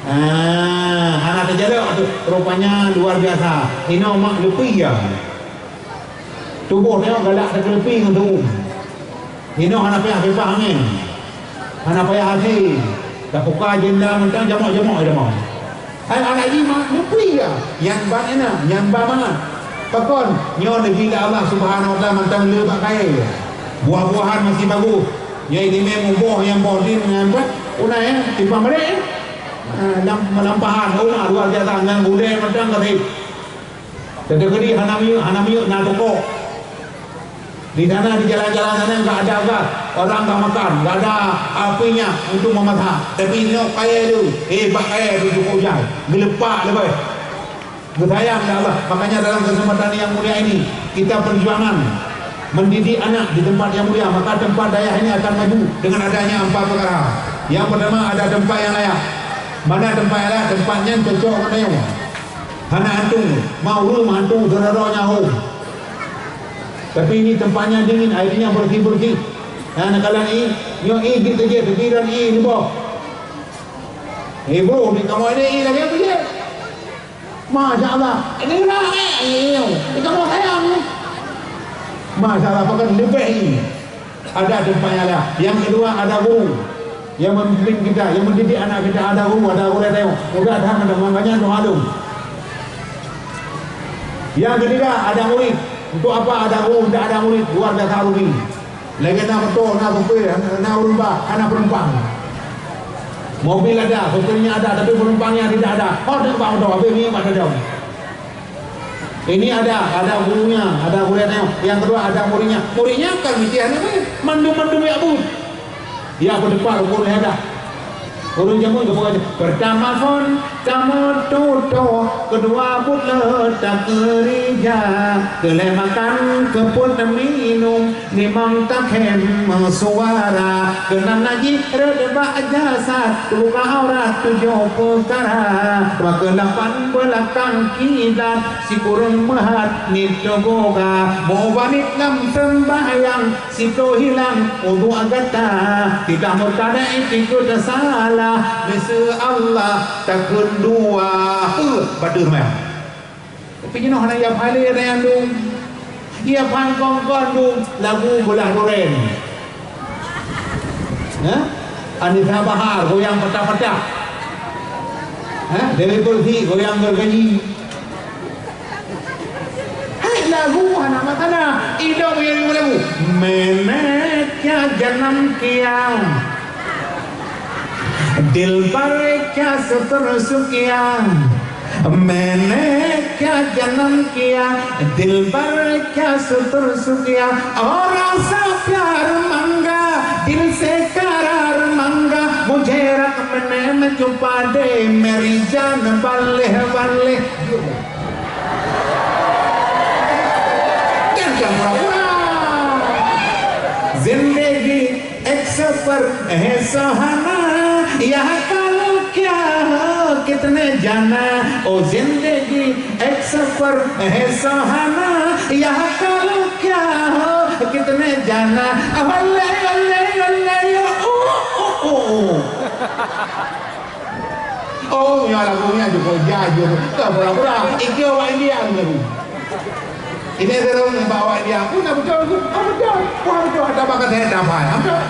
Ah, hana teujalok tu. Rupanya luar biasa. Inoe mak leupie ya. Tuboh nyoe galak teukeuleupi ngon tu'uem. Inoe hana payah pipah angén. Hana payah hase. Tapuka jenda mantong jamok-jamok ida mau. Hai anak jih ma, leupie ya. Nyan ban ina, nyan ban ma. Pakon? Nyoe neubri lé Allah Subhanahu Wa Taala mantong le bak kayée. Buah-buahan masih bagus. Nyoe itimé muboh nyang boh din nyan pat. Una ya, timpang balek ya. Ah, lam, lampahan, oh, luar biasa, nyan gulai mantong kasih. Teudeungoe hana miyueb, hana miyueb na toko. Di sana, di jalan-jalan sana enggak ada gas, orang enggak makan, enggak ada apinya untuk memasak. Tapi nyoe kayée tu, eh, bak kayée tu cukup jai, geulepak leubeh. Geusayang lé Allah. Makanya dalam kesempatan yang mulia ini, kita perjuangan mendidik anak di tempat yang mulia, maka tempat dayah ini akan maju dengan adanya empat perkara. Yang pertama, ada tempat yang layak. Mana tempat yang layak? Tempat nyan cocok ngon tanyoe. Hana hantu, mau rum hantu, droe-droe nyan hom. Tapi ini tempatnya dingin, airnya bersih-bersih. Nah, nak kalan i, nyoe i git teujeh, tepiran i neuboh. Eh, bro, di kamoe ni i lagée apa je? Masya Allah. Ini lah, eh, i, di kamoe sayang ni. Masya Allah, bahkan lebih i. Ada tempatnya lah. Yang kedua, ada guru yang memimpin kita, yang mendidik anak kita. Ada guru, ada guru yang tengok. Mudah-mudahan ada makanya tu maklum. Yang ketiga, ada murid. Untuk apa ada guru, tidak ada murid? Luar biasa rugi. Lagi na moto, na supir, na ureuëng ba, hana penumpang. Mobil ada, supirnya ada, tapi penumpangnya tidak ada. Oh, tengok moto, habis ni pada jam. Ini ada, ada gurunya, ada guru yang tengok. Yang kedua ada muridnya. Muridnya kan mesti hana baik. Mandum-mandum ya bu. Ya berdepan rukun ada. Ureueng jameun geupeugah, "Peurtama phon kamoe tutoe, keudua buet le takeurija, keulhèe makan keu peuet minong, limong takhém meusuara, keunan najih rot bak jasad, teubuka aurat tujoh peukara, keulapan beulakang kiblat, sikureueng meuhat niet teugoga, meuubat niet lam seumbahyang, siploh hilang udhu gata, tiga murtadek pikeue salah, miseue Allah takheun dua." Heuh, bateue meuh. Tapi jinoe hana ia phan lé, ada nyang dum. Ia phan kong-kong dum lagu beulah duren. Hah? Anisa Bahar goyang patah-patah. Hah? Dewi Persi goyang gergaji. Hai lagu hana masalah. Idong yang lagu. Meuneuk kya janam kya. Dilbar kya sutur sukya. Meuneuk kya janam kya. Dilbar kya sutur sukya. Aur rasa pyar mangga. Dil se karar mangga. Mujhe rakh meuneuk meucupa de. Meri jaan baleh-baleh. Jangan pura-pura. Zindagi ek safar hai suhana, yahan kal kya ho kitne jana. O zindagi ek safar hai suhana, yahan kal kya ho kitne jana. Ole, ole, ole, oh, oh, oh, oh. Oh, nyoe lagu nyan jukuk jaju. Ka pura-pura. Iki awak India tu lagu. Ini terus nampak awak India. Pun dah betul tu. Oh, betul. Wah, betul. Ada bakat saya dapat. Betul.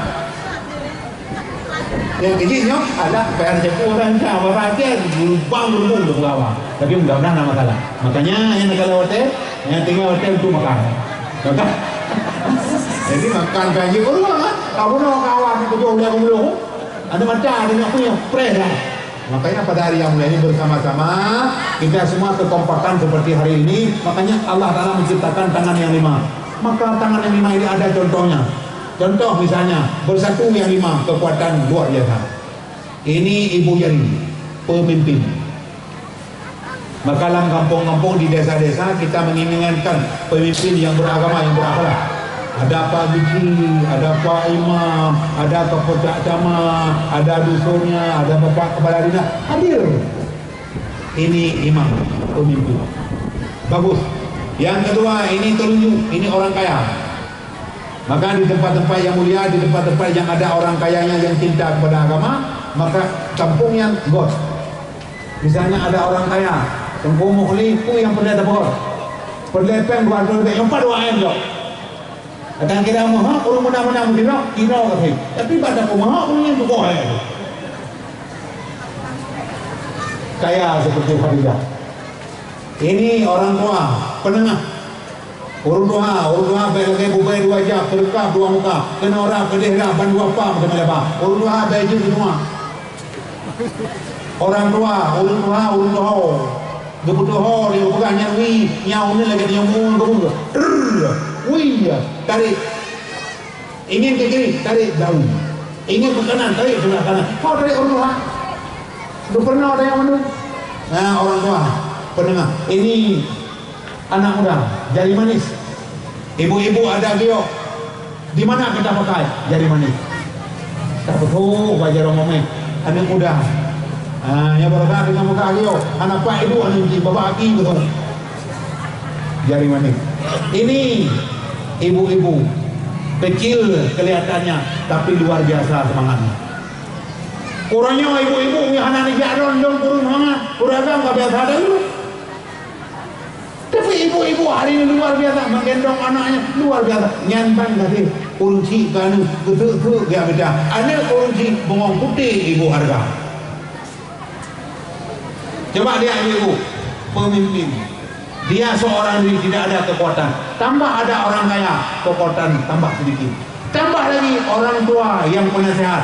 Yang kecil nyoe ada bayar cepu orang India. Apa saja. Lubang berhubung tu pengawal. Tapi mudah-mudahan nama salah. Makanya yang nak kalau hotel, yang tinggal hotel tu makan. Makan. Jadi makan kaji pun lah. Kamu nak kawan tujuh belas puluh. Ada macam ada nak punya. Fresh lah. Makanya pada hari yang mulia ini bersama-sama kita semua kekompakan seperti hari ini. Makanya Allah Ta'ala menciptakan tangan yang lima. Maka tangan yang lima ini ada contohnya. Contoh misalnya, bersatu yang lima, kekuatan luar biasa. Ini ibu jari, pemimpin. Maka lam kampung-kampung, di desa-desa, kita menginginkan pemimpin yang beragama, yang berakhlak. Ada pak geuchik, ada pak imam, ada kepala camat, ada dusunnya, ada bapak kepala dinas hadir. Ini imam, pemimpin. Bagus. Yang kedua, ini telunjuk, ini orang kaya. Maka di tempat-tempat yang mulia, di tempat-tempat yang ada orang kayanya yang cinta kepada agama, maka kampung nyan göt. Misalnya ada orang kaya, Teungku Mukhli, peue nyang peureulèe tapeugot? Peureulèe péng dua ratus ribèe, nyang pat dua M jok. Kadang kira meuhok, ureueng meunan-meunan meusidroe, sidroe kaseh. Tapi bak tapeuhok, ureueng nyan tukoh hai. Kaya seperti Khadijah. Ini orang tua, penengah. Ureueng tuha, ureueng tuha bèk lagèe bubèe dua jak, peureukab dua muka, keunoe rab, keudéh rab, ban dua pam keunoe laba. Ureueng tuha bèk jeuet keu tuha. Orang tua, ureueng tuha, ureueng tuha. Geupeutuho, geupeugah nyan wie, nyan uneun lagèe nyan uneun geupeugah. Trrr, wie, tarék. Ingin ke kiri, tarék jauh. Ingin ke kanan, tarék sebelah kanan. Kau tarék ureueng tuha. Geupeurunoe tayong mandum. Nah, orang tua, penengah. Ini anak muda, jari manis. Ibu-ibu ada giok. Di mana kita pakai jari manis? Tapeutrok bak jaroe mumèh, aneuk muda. Ah, nyang baroe ka deungon muka giok, hana pat iduek aneuk jih, babah aki beutôi. Jari manis. Ini ibu-ibu, kecil kelihatannya, tapi luar biasa semangatnya. Uroe nyoe ibu-ibu nyang hana neujak lôn, lôn kureueng semangat, ureueng agam ka biasa dulu. Tapi ibu-ibu hari ini luar biasa, menggendong anaknya luar biasa. Nyan ban gaséh ureueng chik keu aneuk, geuteuk-teuk geujak mita. Aneuk ureueng chik bungong putéh ibu harga. Coba lihat ibu-ibu, pemimpin. Dia seorang diri tidak ada kekuatan. Tambah ada orang kaya, kekuatan tambah sedikit. Tambah lagi orang tua yang penasehat.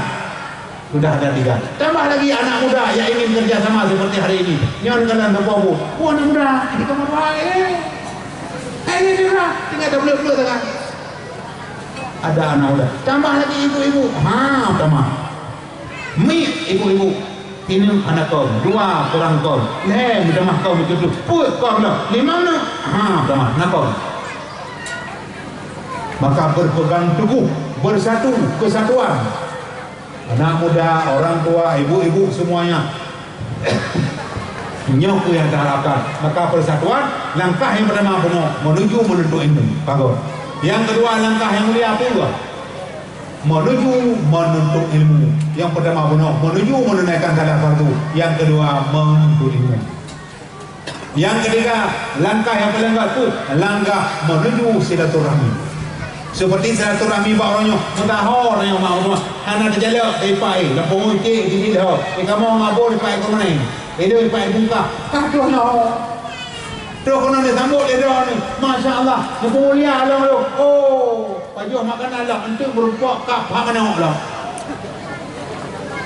Sudah ada tiga. Tambah lagi anak muda yang ingin kerja sama seperti hari ini. Nyoe kalian teupeue, "Oh, anak muda, di kamar baik. Eh, ini dia, tinggal dah belum-belum tengah." Ada anak muda. Tambah lagi ibu-ibu. Ha, tambah. Miet ibu-ibu, inong hana kon, dua kurang kon, lhèe meutamah kon, meututoh, peuet kon lom, limong nyoe, ha, meutamah, na kon. Maka berpegang teguh, bersatu, kesatuan. Anak muda, orang tua, ibu-ibu semuanya. Nyoe keuh nyang taharapkan. Maka persatuan, langkah nyang pertama bunoe, menuju menuntut ilmu. Bagus. Nyang kedua, langkah nyang mulia peue? Menuju menuntut ilmu. Nyang pertama bunoe, menuju menunaikan salat fardu. Nyang kedua, menuntut ilmu. Nyang ketiga, langkah nyang paleng gèt tu, langkah menuju silaturahmi. Seperti silaturahmi bak uroe nyoe, meusaho uroe nyoe mak uroe nyoe, hana teujalok, eh, pai, lampu ngeucik, jijilho, eh, kamoe ngabur, pai, keumanèe, eh, lôn, pai, bungkah, ka troh nyoe. Troh keunoe neusambot lé droeneuh, masya Allah, neupeumulia lom lôn. Oh! Pajoh makanan lom, eunteuk meurumpok kab manok lom.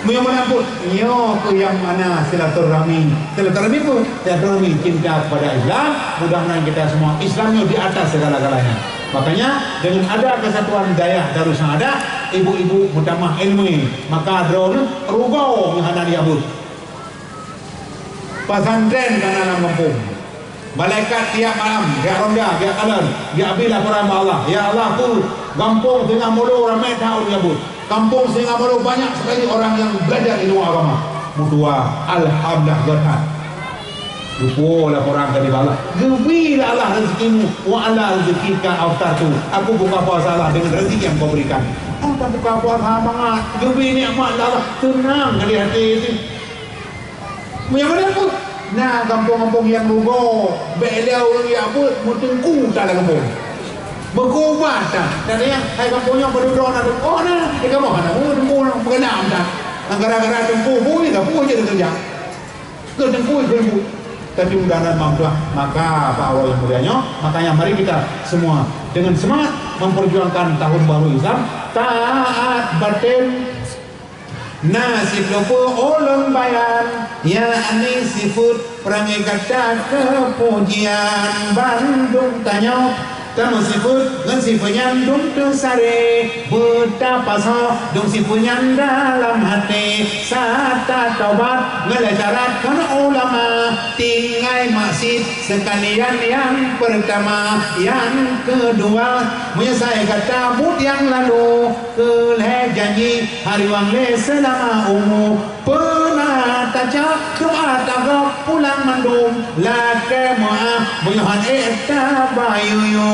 Meunyoe meunan pun, nyoe keuh nyang makna silaturahmi. Silaturahmi peue? Silaturahmi cinta kepada Islam. Mudah-mudahan kita semua Islam nyoe di atas segala-galanya. Makanya, dengan ada kesatuan dayah Darussaaddah, ibu-ibu meutamah ilmu, maka droeneuh rugoe meuhana diabot. Pesantren ka na lam gampông. Malaikat tiap malam, geujak ronda, geujak kalon, geujak bi laporan bak Allah. Ya Allah, tu gampông Singamolo ramé that ureueng nyang buet. Gampông Singamolo banyak sekali orang yang belajar ilmu agama. Meutuah, alhamdulillah, geuh that. Geupuwoe laporan keu Allah. Geubri lé Allah rezekimu, wa ala rezekika aftartu. Aku buka puasa Allah dengan rezeki yang kau berikan. Oh, tak buka puasa mangat. Geubri nikmat lé Allah, tenang di hati tu. Meunyoe meunan pun, na gampông-gampông nyang rugoe, bèk lé ureueng jak beuet, meuteungku that lam gampông. Meukeubah that. Dan nyang hai gampông nyoe meududoe na teungku, oh, na, di kamoe hana, oh, teungku na, peukeunam that. Nyang gara-gara teungku, bui ka, bui jeuet teukeujak. Keu teungku, ibu-ibu. Tapi mudah-mudahan mampu lah. Maka, bak Allah yang mulia nyoe, makanya mari kita semua dengan semangat memperjuangkan tahun baru Islam, taat batin, na siploh peuet ulôn bayan, yakni sifeuet peurangée gata keu pujian. Bandum tanyoe tameusifeuet ngon sifeuet nyan dum teusaré, beutapasoe dum sifeuet nyan dalam até, sata taubat ngon lé syarat kheun ulama, tinggai maksiet seukalian nyang peurtama, nyang keudua meunyeusai gata buet nyang lalu. Keu lhèe janji hari wang lé seulama umu, peuna tacok doa tagob pulang mandum, lakèe meu'ah meunyoe han ék tabayuyu.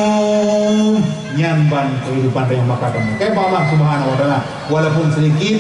Nyan ban keuhidupan tanyoe maka tamong keu Allah Subhanahu wa Taala, walaupun sedikit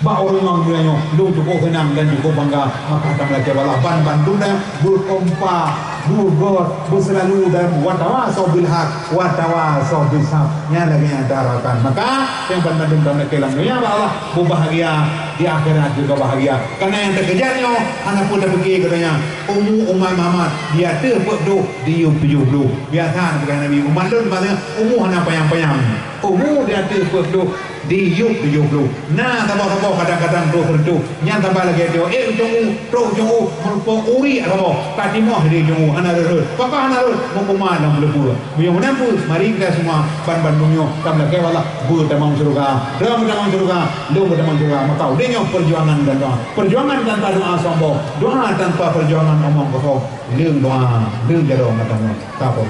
bak ureueng nyang jeuet nyoe, lôn cukup seunang dan cukup bangga maka tameulakèe bak Allah ban bandum dan beukompa, beugöt, beuseulalu dan watawasoe bil haq, watawasoe bis sabr. Nyan lagèe nyang taharapkan. Maka, nyang ban bandum tameulakèe lam donya bak Allah, beubahgia, di akhirat juga bahagia. Karena nyang teukeujak nyoe hana peue tapike keu donya. Umu umat Muhammad di ateueh peuet ploh, di yup tujoh ploh. Biasa geupeugah Nabi, umat lôn paléng umu hana panyang-panyang. Umu di ateueh peuet ploh, di yup tujoh ploh. Na saboh-saboh kadang-kadang troh seureutôh. Nyan saban lagèe nyoe, ék ujong u, troh ujong u, meurumpok uri saboh. Ka timoh di ujong u, hana rhot-rhot. Pakon hana rhot? Meukuman lam peuleupeue. Meunyoe meunan pun, mari kita semua ban bandum nyoe tameulakèe bak Allah, beutamong syeuruga. Droe meutamong syeuruga, lôn meutamong syeuruga. Maka udeb nyoe perjuangan dan doa. Perjuangan tanpa doa sombong. Doa tanpa perjuangan omong kosong. Lheueh doa, lheueh jaroe mata nyoe. Ka po.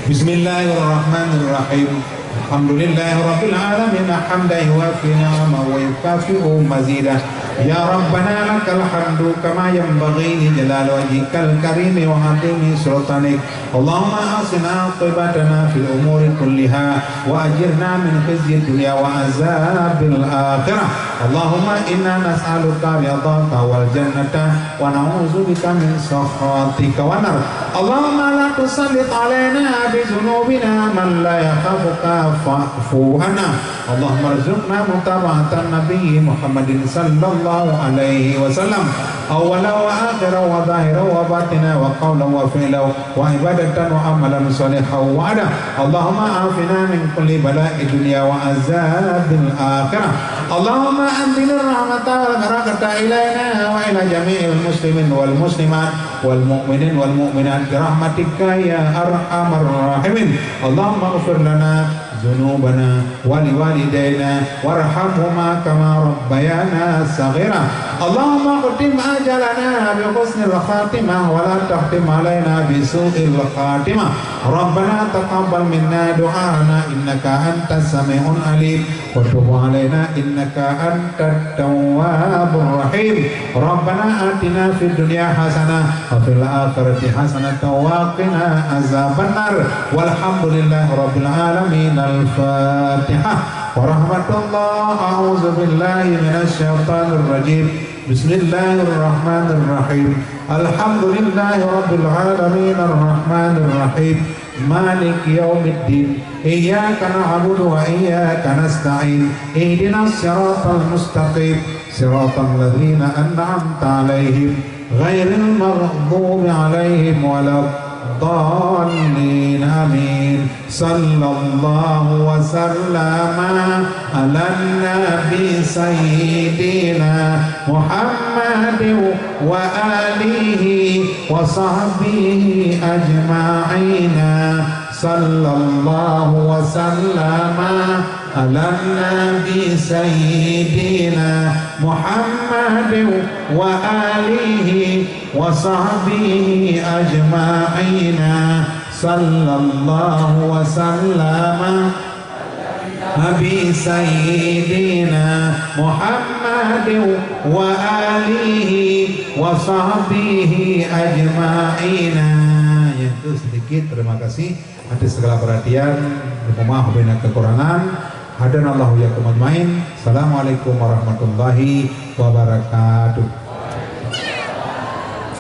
Bismillahirrahmanirrahim. Alhamdulillahirabbil alamin, hamdan yuwafi ni'amahu wa yukafi'u mazidah. Ya Rabbana lakal hamdu kama yanbaghi li jalali wajhikal karimi wa 'azimi sultanik. Allahumma ahsin aqibatana fil umuri kulliha wa ajirna min khizyid dunya wa azabil akhirah. Allahumma inna nas'aluka ridhaka wal jannata wa na'udzubika min sakhatika wan nar. Allahumma la tusallit alaina bi dzunubina man la yakhafuka fa'fu anna. Allahumma rzuqna mutaba'atan nabiyyi Muhammadin sallallahu alaihi wasallam, awwalan wa akhiran wa zahiran wa batinan wa qaulan wa fi'lan wa ibadatan wa amalan shalihan wa ada. Allahumma afina min kulli bala'id dunya wa azabil akhirah. Allahumma anzilir rahmata wal barakata ilaina wa ila jami'il muslimin wal muslimat. والمؤمنين والمؤمنات برحمتك يا أرحم الراحمين. اللهم اغفر لنا ذنوبنا ولوالدينا وارحمهما كما ربيانا صغيرا. اللهم اختم أجلنا بحسن الخاتمة ولا تختم علينا بسوء الخاتمة. ربنا تقبل منا دعاءنا إنك أنت السميع العليم وتب علينا إنك أنت التواب الرحيم. ربنا آتنا في الدنيا حسنة وفي الآخرة حسنة وقنا عذاب النار. والحمد لله رب العالمين. الفاتحة. ورحمة الله. أعوذ بالله من الشيطان الرجيم. بسم الله الرحمن الرحيم. الحمد لله رب العالمين. الرحمن الرحيم. مالك يوم الدين. إياك نعبد وإياك نستعين. اهدنا الصراط المستقيم. صراط الذين أنعمت عليهم غير المغضوب عليهم ولا الضالين. آمين. صلى الله وسلم على النبي سيدنا محمد وآله وصحبه أجمعين. صلى الله وسلم على النبي سيدنا محمد وآله وصحبه أجمعين. صلى الله وسلم على سيدنا محمد وآله وصحبه أجمعين. Nyan tu sedikit, terima kasih atas segala perhatian. Mohon maaf bila ada kekurangan. Hadanallahu wa iyyakum ajmain. Assalamualaikum warahmatullahi wabarakatuh.